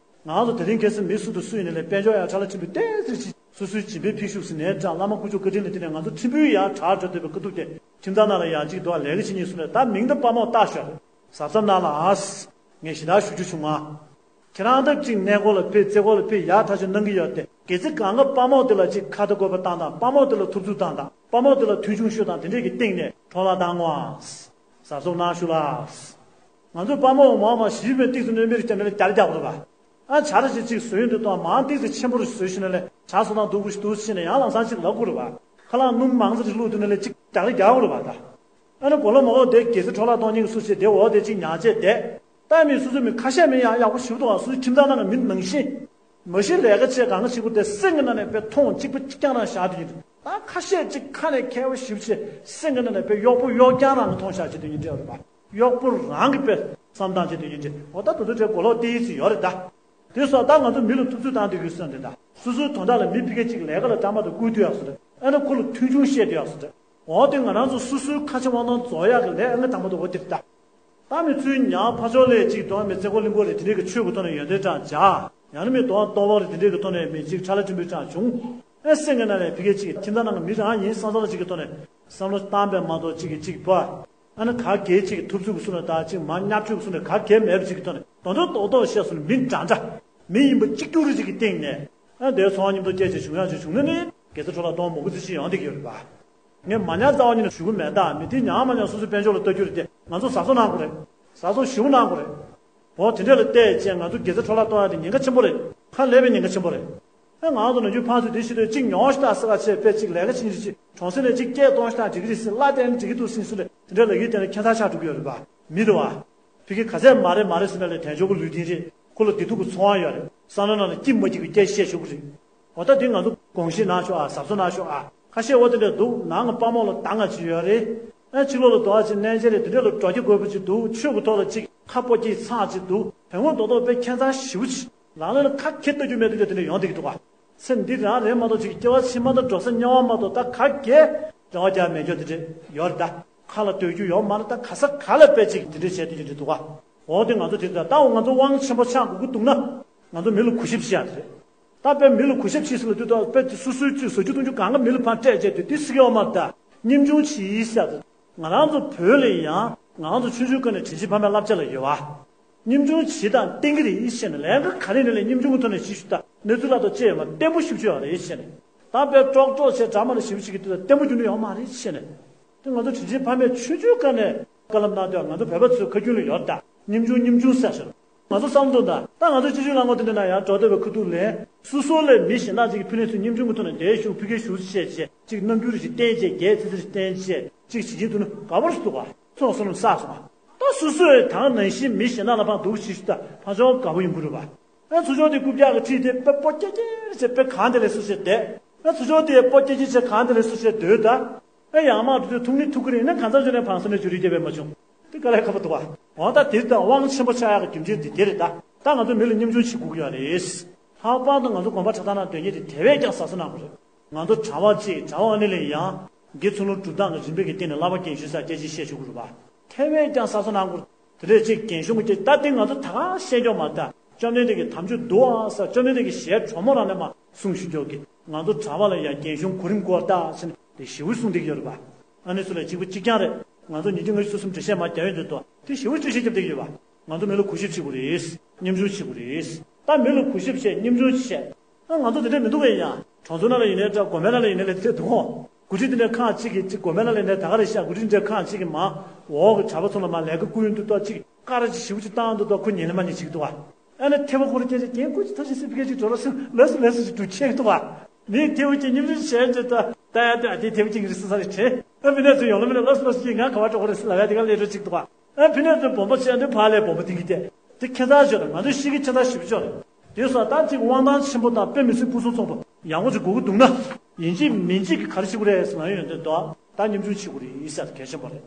ང་ཚོ་དེ་རིང་ཁ་སང་མི་སུ་དང་སུ་ཡིན་ནའི་ལས་དཔལ་འབྱོར་ཡག་ཁྲ་ལ་ཆེན་པོའི་ཏོག་ཙམ་ཅིག་སོ་སོའི་སྦྱིན་པའི་ཕན་ཤུགས་ཟིན་ནའི་འདྲ། བླ་མ་སྐུ་ཕྱོགས་བཀའ་དྲིན་ལ་བརྟེན་ནས་ང་ཚོ་ཕྲན་བུའི་ཡང་དྲག་འགྲོ་འདོད་པའི་དཀའ་སྡུག་དེ་ཁྱིམ་ཚང་ནང་ལ་ཡང་ཅིག་འདུག་ལས་ཀ་བྱེད་ཉིན་སུ་ལས་ད་མིང་དང་དཔའ་མོ་བཏགས་ཤོག་གཟབ་གཟབ་གནང་ལ་ཨ། ངས་ཞེ་དྲག་ཞུ་ཆུང་ང་། ཁྱེད་རང་ཐབས་ཅིག་གནས་སྐོར་ལ་ཕེབས་རྩེ་སྐོར་ལ་ཕེབས་ཡག་ཐག་ཆོད་གནང་གི་ཡོད་དེ། གལ་སྲིད་གང་ག་དཔའ་མོ་དེ་ལ་ཅིག་ཁ་ཏ་བཀོད་པ་བཏང་དང་དཔའ་མོ་དེ་ལ་ཐུབ་ཚུགས་བཏང་དང་དཔའ་མོ་དེ་ལ་མཐོང་ཆུང་ཤོས་དང་དེ་འདྲས་ཀྱི་སྟེང་ནས་འཕྲོ་བརླག་བཏང་ངོ་ཨ། གཟབ་གཟབ་གནང་ཞུ་ལགས། ང་ཚོའི་དཔའ་མོ་མང་མང་ཞིབ་པའི་ཏིག་ཙམ་གནོན་པའི་རྐྱེན་ནས་རྒྱ་རྒྱག་དགོས་པ། ཨ་བྱ་ར་ཞིག་ཅིག་བཟོས་ཡོང་དུས་དང་མང་ཏིག་ཙམ་ཆེན་པོ་རུ་བཟོས་ཤིང་ནས་ལས་བྱ་སོ་དང་སྡུག་པོ་ཞིག་འདུག་ཕྱིན་ནས་ཡང་ལམ་སང་ཅིག་ལབ་དགོས་རེད་པ། ཁ་ལག་སྣུམ་མང་ཙམ་ཞིག་བླུགས་དུས་ནས་ལས་ཅིག་རྒྱ་ར་རྒྱག་དགོས་རེད་པ་ད། ཨ་ནི་གོ་ལ་མ་གོ་དེ་གལ་སྲིད་འཕྲོ་བརླག་གཏོང་མཁན་གྱི་སུ་ཞིག་དེ་འོ་དེ་ཅིག་ཉར་བྱས་བསྡད། ལྟ་མི་སོ་སོ་མི་ཁ་ཤས་མི་ཡག་ཡག་པོ་ཞིག་འདུག་ཨ། སོ་སོའི་ཁྱིམ་ཚང་ནང་གི་མི་ནང་བཞིན། མ་གཞི་ལས་ཀ་བྱེད་གང་ག་བྱེད་དགོས་དེ་སེམས་ཀྱི་ནང་ནས་དཔེ་མཐོང་གཅིག་པ་གཅིག་རྐྱང་རང་བཞག་དུས་ཡིན། ད་ཁ་ཤས་ཅིག་ཁ་ནས་མཁས་པ་ཞིབ་བྱས་སེམས་ཀྱི་ནང་ནས་དཔེ་གཡོག་པོ་གཡོག་རྐྱང་རང་གི་མཐོང་བཞག་བྱེད་དུས་ཡིན་འདྲ་རེད་པ། གཡོག་པོ་རང་གི་དཔེ་བསམ་སྟངས་བྱེད་དུས་ཡིན་འདྲ། འོ་ད་དུ་དུ་དེ་གོ་ལོག་དེ་ཡིད་ཆེས་ཡོད་རེད་ད། དེ་སོགས་ད་ང་ཚོ་མི་ལ་ཐུབ་ཚོད་བཏང་དུས་ཡོད་སོང་དེ་ད། སོ་སོའི་དོན་དག་ལ་མི་ཕ་གི་ཅིག་ལས་ཀ་ལ་སྐྲག་མ་དང་བསྐུལ་དུས་ཡོད་སོང་དེ། ཨ་ནི་ཁོ་ལ་མཐོང་ཆུང་བཤད་དུས་ཡོད་སོང་དེ། འོ་དེ་ང་རང་ཚོ་སོ་སོའི་ཁ་ཆེ་དབང་ཐང་རྫོགས་ཡག་གི་ལས་ཨ་ང་དང་པོ་དུ་འོ་དེ་རེད་ད། ད་མི་ཚུལ་ཉག་ཕ་ཆོག་ལས་ཅིག་དོ་མི་བཙན་སྐོར་གླིང་སྐོར་རེ་དེ་འདྲའི་གི་ཆོས་ཀྱི་ཐོག་ནས་ཡོན་ཏན་དྲག་བྱ། ཡང་ན་མི་དོ་ལྟོ་བ་རེ་དེ་འདྲའི་གི་ཐོག་ནས་མི་ཅིག་ཁྲ་ལ་ཀྲིམ་པའི་དྲག་བྱུང་། ཨེ་སེང་གེ་ན་ལས་ཕི་གེ་ཅིག་ཁྱིམ་ཚང་ནང་གི་མི་རང་ཡིན་བསམ་བསམ་ཅིག་གི་ཐོག་ནས་བསམ་བློ་བཏང་པའི་མ་གཏོགས་ཅིག་གི་ཅིག་པ། ཨ་ནི་ག་གེ་ཅིག་གི་ཐུབ་ཚུལ་གི་སུ་ནས་ད་ཅིག་མ་བརྙས་བཅོས་གི་སུ་ནས་ག་གེ་མེད་པ་ཅིག་གི་ཐོག་ནས་དོན་དོན་རྡོག་རྡོག་བཤད་སོང་ནས་མི་འདྲ་འདྲ། མི་ཡིན་པ་གཅིག་གྱུར་རེ་ཅིག་གི་སྟེང་ནས། ཨ་འདིའི་ཚོང་མཉམ་དུ་སྐད་ཆ་བྱུང་ཡག་ཅིག་བྱུང་ན་ནི་དགེ་རྩ་འཕྲོ་བརླག་གཏོང་མོ་གུ་ཙི་ཅིག་ཡོང་བསྡད་ཀྱི་ཡོད་རེད་པ། ངས་མ་ཉར་རྩ་བ་ཉིད་ནས་ཞུ་གི་མེད། ད་མི་དེ་ཉར་མ་ཉར་སོ་སོའི་དཔལ་འབྱོར་ལ་ལྟ་རྒྱུ་རེད་དེ། ང་ཚོ་ཟ་ཟོ་གནང་དགོས་རེད། ཟ་ཟོ་ཞུ་གནང་དགོས་རེད། འོ་དེ་འདྲ་ལ་བལྟས་བྱས་ང་ཚོ་དགེ་རྩ་འཕྲོ་བརླག་གཏོང་ཡག་དེ་ཉེན་ཁ་ཆེན་པོ་རེད། ཧ་ལས་པའི་ཉེན་ཁ་ཆེན་པོ་རེད། ཨ་ང་ཚོ་ནམ་རྒྱུན་ཕངས་ཚོད་དེ་ཤི་དུས་གཅིག་ཉོ་ཤི་ད་ཟེར་བ་བྱས་པས་གཅིག་ལས་ཀ་བྱེད་ཉིན་གཅིག་གྲོང་གསེབ་ནས་གཅིག་སྐད་གཏོང་ཤི་ད་འགྲིག་གི་རེད་ཟེར། གླ་བརྟེན་འགྲིག་གི་འདུག་ཟིན་སུ་ལས་དེ་འདྲ་ལ་ཡིད་བརྟན་ནས་ཁྱད་མཚར་ཆགས་འགྲོ་གི་ཡོད་རེད་པ། མི་རེད་བ། ཕ་གི་ག་ཚད་མ་རེད་མ་རེད་ཟེར་ན་ལས་དལ་འབྱོར་གྱི་ལུས་རྟེན་རེད། ཁོ་ལ་བདེ་སྡུག་གི་འཚོ་བ་ཡོད་རེད། བསམ་བློ་ནང་ལ་སྐྱིད་མ་སྐྱིད་ཀྱི་སྐད་བཤད་ཆོག་གི་རེད། འོ་ད་དེ་ང་ཚོ་དགོངས་བཞེས་གནང་ཤོག་ཨ། གཟབ་གཟབ་གནང་ཤོག་ཨ། ཁ་ཤས་འོ་དེ་འདྲ་འདུག་ནང་གི་དཔའ་མོ་ལ་ད་ང་ཅི་ཡོད་རེད། ཨ་ཕྱི་ལོགས་ལ་འདུག་ཨ་ཅི་གནས་མཇལ་རེད་དེ་འདྲ་ལ་འགྲོ་རྒྱུ་དགོས་པ་ཅིག་འདུག་ཆོས་ཀྱི་ཐོག་ལ་ཅིག་ཁ་སྤོ་སྐྱེས་ཚང་ཅིག་འདུག་དོན་དངོས་རྡོག་རྡོག་དཔེ་ཁྱད་མཚར་ཞེ་པོ་ཅིག་ལག་ལེན་ལ་ཁ་ཁྱེར་ལྟ་རྒྱུ་མེད་དུས་དེ་འདྲ་ཡོང་བསྡད་ཀྱི་འདུག་ག་ཚེ་འདི་རང་རེད་མ་གཏོགས་ཅིག་སྐྱེ་བ་ཕྱི་མ་དང་འགྲོ་ས་དམྱལ་བ་མ་གཏོགས་ད་ག་གེ་རེ་བ་རྒྱག་མེད་རྒྱུ་དེ་འདྲ་ཡོད་རེད་ད། ཁ་ལ་ལྟོས་རྒྱུ་ཡོད་མ་རེད་ད། ག་ས་ག་ལ་དཔེ་ཅིག་དེ་འདྲ་བྱས་དེ་འདྲ་འདུག་ག་འོ་དེ་ང་ཚོ་དེ་ད་ལྟ་འོ་ང་ཚོ་དབང་ཆེན་པོ་ཆགས་དགོས་ཀྱི་འདུག་ན། ང་ཚོ་མི་ལ་གུས་ཞབས་བྱེད་ཡ་དེ་རེད། ད་དཔེ་མི་ལ་གུས་ཞབས་བྱེད་ཟེར་ལ་དུས་ད་དཔེ་དེ་སོ་སོའི་ཚོས་ཟ་རྒྱུ་བཏུང་རྒྱུ་གང་ག་མི་ལ་ཕར་སྤྲད་བྱས་དུས་དེ་སྲིད་ཀྱི་འོ་མ་ད་སྙིང་ཆུང་བྱེད་ཡིན་ཟེར་ད། ང་རང་ཚོ་བོད་ལ་ཡང་ང་རང་ཚོ་ཆུང་ཆུང་སྐབས་ནས་དྲིན་ཆེན་ཕ་མའི་བསླབ་བྱ་ལ་ཡོད་བ། སྙིང་ཆུང་བྱེད་དང་བསྟན་གྱི་རེད་ཤེས་ནས་ལས་ཀ་ག་རེ་ནས་ལས་སྙིང་ཆུང་གི་ཐོག་ནས་ཞིབ་ཞུ་དང་གནས་ཚུལ་ལ་ཐོག་བཅད་ཡོད་མ་བརྟན་པོ་ཞིབ་ཆོས་ཡོད་རེད་ཤེས་ནས། ད་དཔེ་ཀྲོག་ཀྲོག་བྱས་གྲ་མ་ལ་ཞིབ་ཞིབ་ཀྱི་དུས་ལ་བརྟན་པོ་རྒྱུ་ནི་ཡོད་མ་རེད་ཤེས་ནས། དེ་ང་ཚོ་དྲིན་ཆེན་ཕ་མས་ཆུང་ཆུང་སྐབས་ནས་བཀའ་སློབ་གནང་དུས་ང་ཚོ་བོད་པ་ཚོའི་ཁ་རྒྱུན་ལ་ཡོད་ད། སྙིང་ཆུང་སྙིང་ཆུང་ཟེར་ཞོར། ང་ཚོ་བསམ་བློ་གཏོང་ད་ད་ང་ཚོ་སྤྱི་སྤྱོད་རླངས་འཁོར་དེ་འདྲ་ན་ཡང་འགྲོ་སྡོད་པའི་ཁ་ཐུག་ལས་སོ་སོ་ལས་མི་གཞན་དག་ཅིག་གི་ཕུ་ནུ་ཚོས་སྙིང་ཆུང་གི་ཐོག་ནས་འདིར་བཞུགས་ཕ་གིར་བཞུགས་ཅེས་བྱས་ཅིག་རྣམ་འགྱུར་ཞིག་བསྟན་བྱས་རྒྱའི་ཚིག་ཚིག་བསྟན་བྱས་ཅིག་བྱེད་ཀྱིན་འདུག་ན་དགའ་པོ་རེད་འདུག་ག་ཚོང་བསོད་ནམས་བསགས་སོང་ང་། ད་སོ་སོས་ད་ནང་བཞིན་མི་གཞན་དག་ལ་ཕར་སྡུག་ཅིག་ཞུ་ད་ཕར་ཚུར་དགའ་པོ་ཡོང་གི་རེད་པ། ཨ་ཚུར་ཕྱོགས་དེ་རྐུབ་བཀྱག་གི་ཁྲིད་དེ་དཔེ་སྤོ་སྐྱ་སྐྱ་བྱས་དཔེ་གང་དེ་ལས་སུ་བྱས་བསྡད། ཨ་ཚུར་ཕྱོགས་དེ་སྤོ་སྐྱ་སྐྱ་བྱས་གང་དེ་ལས་སུ་བྱས་སྡོད་ད། ཨ་ཡང་མ་འགྲོ་དུས་ཐུག་ནི་ཐུག་གི་རེད་ན་གང་ཚང་བྱུང་ནས་བང་སོ་ནས་འཇུ་རིགས་སྐྱེ་བས་མ་བྱུང་། དེ་དཀའ་ལས་ཁག་པོ་འདུག་བ། འོ་ད་དེ་ལྟ་དབང་ཆེན་པོ་ཆགས་ཡག་གི་རྒྱུ་མཚན་དེ་དེ་རེད་ད། ད་ང་ཚོ་མི་ལ་སྙིང་ཆུང་བྱེད་དགོས་ཀྱི་ཡོད་རེད། ལྷག་པར་དུ་ང་ཚོ་དགོན་པ་གྲྭ་ཚང་ནང་སྡོད་མཁན་དེ་དེ་བས་ཀྱང་གཟབ་གཟབ་གནང་དགོས་རེད། ང་ཚོ་གྲྭ་པ་གཅིག་གྲྭ་པ་ཨ་ནི་ལ་ཡང་དགེ་ཚུལ་སློང་སྒྲུབ་སྟངས་ཀྱི་རིམ་པས་ཀྱི་སྟེང་ནས་བསླབ་པ་རྒན་གཞོན་སར་སྐད་ཆ་བཤད་ཆོག་གི་རེད་བ། དེ་བས་ཀྱང་གཟབ་གཟབ་གནང་དགོས་རེད། དེ་འདྲས་ཅིག་རྒན་གཞོན་གྱི་ད་དེ་ང་ཚོ་ད་ག་བཤད་རྒྱུ་མ་རེད་ད། བཅོམ་ལྡན་འདས་ཀྱིས་དམ་ཆོས་འདུག་ཨ་ཟེར་བཅོམ་ལྡན་འདས་ཀྱི་ཞལ་དྲོན་མོ་རང་ནས་མ་གསུངས་ཞུ་རྒྱུ་གི་ང་ཚོ་གྲྭ་པ་ལ་ཡང་རྒན་གཞོན་གོ་རིམ་སྐོར་ད་ཟེར་ནས་དེ་ཞེ་པོ་གསུངས་བསྡད་ཀྱི་ཡོད་རེད་པ། ཨ་ནི་ཚོ་ལ་གཅིག་པ་གཅིག་རྐྱང་རེད། ང་ཚོ་ཉིན་རྒྱུན་ང་ཚོ་སོ་སོ་འགྲེལ་བཤད་མ་རྒྱག་ཡོད་འདུག་ཏོ། དེ་ཞེ་པོ་འགྲེལ་བཤད་རྒྱབ་བསྡད་ཀྱི་ཡོད་པ། ང་ཚོ་མི་ལ་གུས་ཞབས་བྱེད་དགོས་རེད། སྙིང་ཆུང་བྱེད་དགོས་རེད། ད་མི་ལ་གུས་ཞབས་བྱེད་སྙིང་ཆུང་བྱེད། ཨ་ང་ཚོ་དེ་འདྲ་མི་འདུག་གས་ཡ། གྲོང་ཚོ་ནང་ལ་ཡིན་ནའི་འདྲ་དགོན་པའི་ནང་ལ་ཡིན་ནའི་ལས་དེ་འདུག་གོ། འགོ་ཁྲིད་དེ་འདྲ་ཁག་གཅིག་གིས་གཅིག་དགོན་པའི་ནང་ལ་ཡིན་ནའི་ད་ག་རེ་ཤག་འགོ་ཁྲིད་འདྲ་ཁག་གཅིག་གིས་མ། འོག་གི་གྲྭ་པ་ཚོ་ལ་མ་ལས་ཀ་བསྐུར་ཡོང་དུས་ཏོ་གཅིག་ཀ་ར་ཅིག་ཞེ་པོ་ཅིག་བཏང་དུས་ཏོ་ཁོ་ཉན་ལེ་མ་ཉན་ཅིག་འདུག་ག་ཨ་ནི་ཐེ་བོ་ཁོ་ར་སྐད་ཆ་རྒན་ཁོ་ཅིག་ཐབས་ཤེས་སྲིད་པའི་སྐད་ཅིག་འགྲོ་རོགས་ཟེར་ལགས་སོ་ལགས་སོ་ཅིག་འགྲོ་ཆེན་འདུག་ག་མི་ཐེ་བོ་ཅིག་སྙིང་རུས་བྱས་ཅིག་ཏོ་ད་ཡ་ཏོ་ཨ་དེ་ཐེ་བོ་ཅིག་རེད་ཟེར་ས་རེད་དྲན། ཨ་མི་ནས་ཚོ་ཡོང་ལེ་མི་ནས་ལགས་སོ་ལགས་སོ་ཅིག་ང་ག་བ་འགྲོ་གི་རེད་ཟེར་ལབ་ཡ་དེ་ག་ལས་འགྲོ་ཅིག་འདུག་ག་ཨ་ཕི་ནས་ཚོ་སྦོམ་པོ་བྱས་འདི་ཕ་ལས་སྦོམ་པོ་ཏིང་གི་ཏེ། དེ་ཁྱད་མཚར་ཅིག་རེད། ང་ཚོས་ཤེས་ཀྱི་ཁྱད་མཚར་ཞེ་པོ་ཅིག་རེད། དེ་སོགས་ད་ཅིག་དབང་ཐང་ཆེན་པོ་དང་དཔེ་མི་སྲིད་ཕུན་སུམ་ཚོགས་པ་ཡག་པོ་ཅིག་དགོས་ཀྱི་འདུག་ན། ཡིན་གཅིག་མིན་གཅིག་གི་ག་རེ་བྱེད་དགོས་རེད་ཟེར་ན་ཡོན་ཏན་འདུག་ད་སྙིང་ཆུང་བྱེད་དགོས་རེད་ཟེར་གལ་ཆེན་པོ་རེད།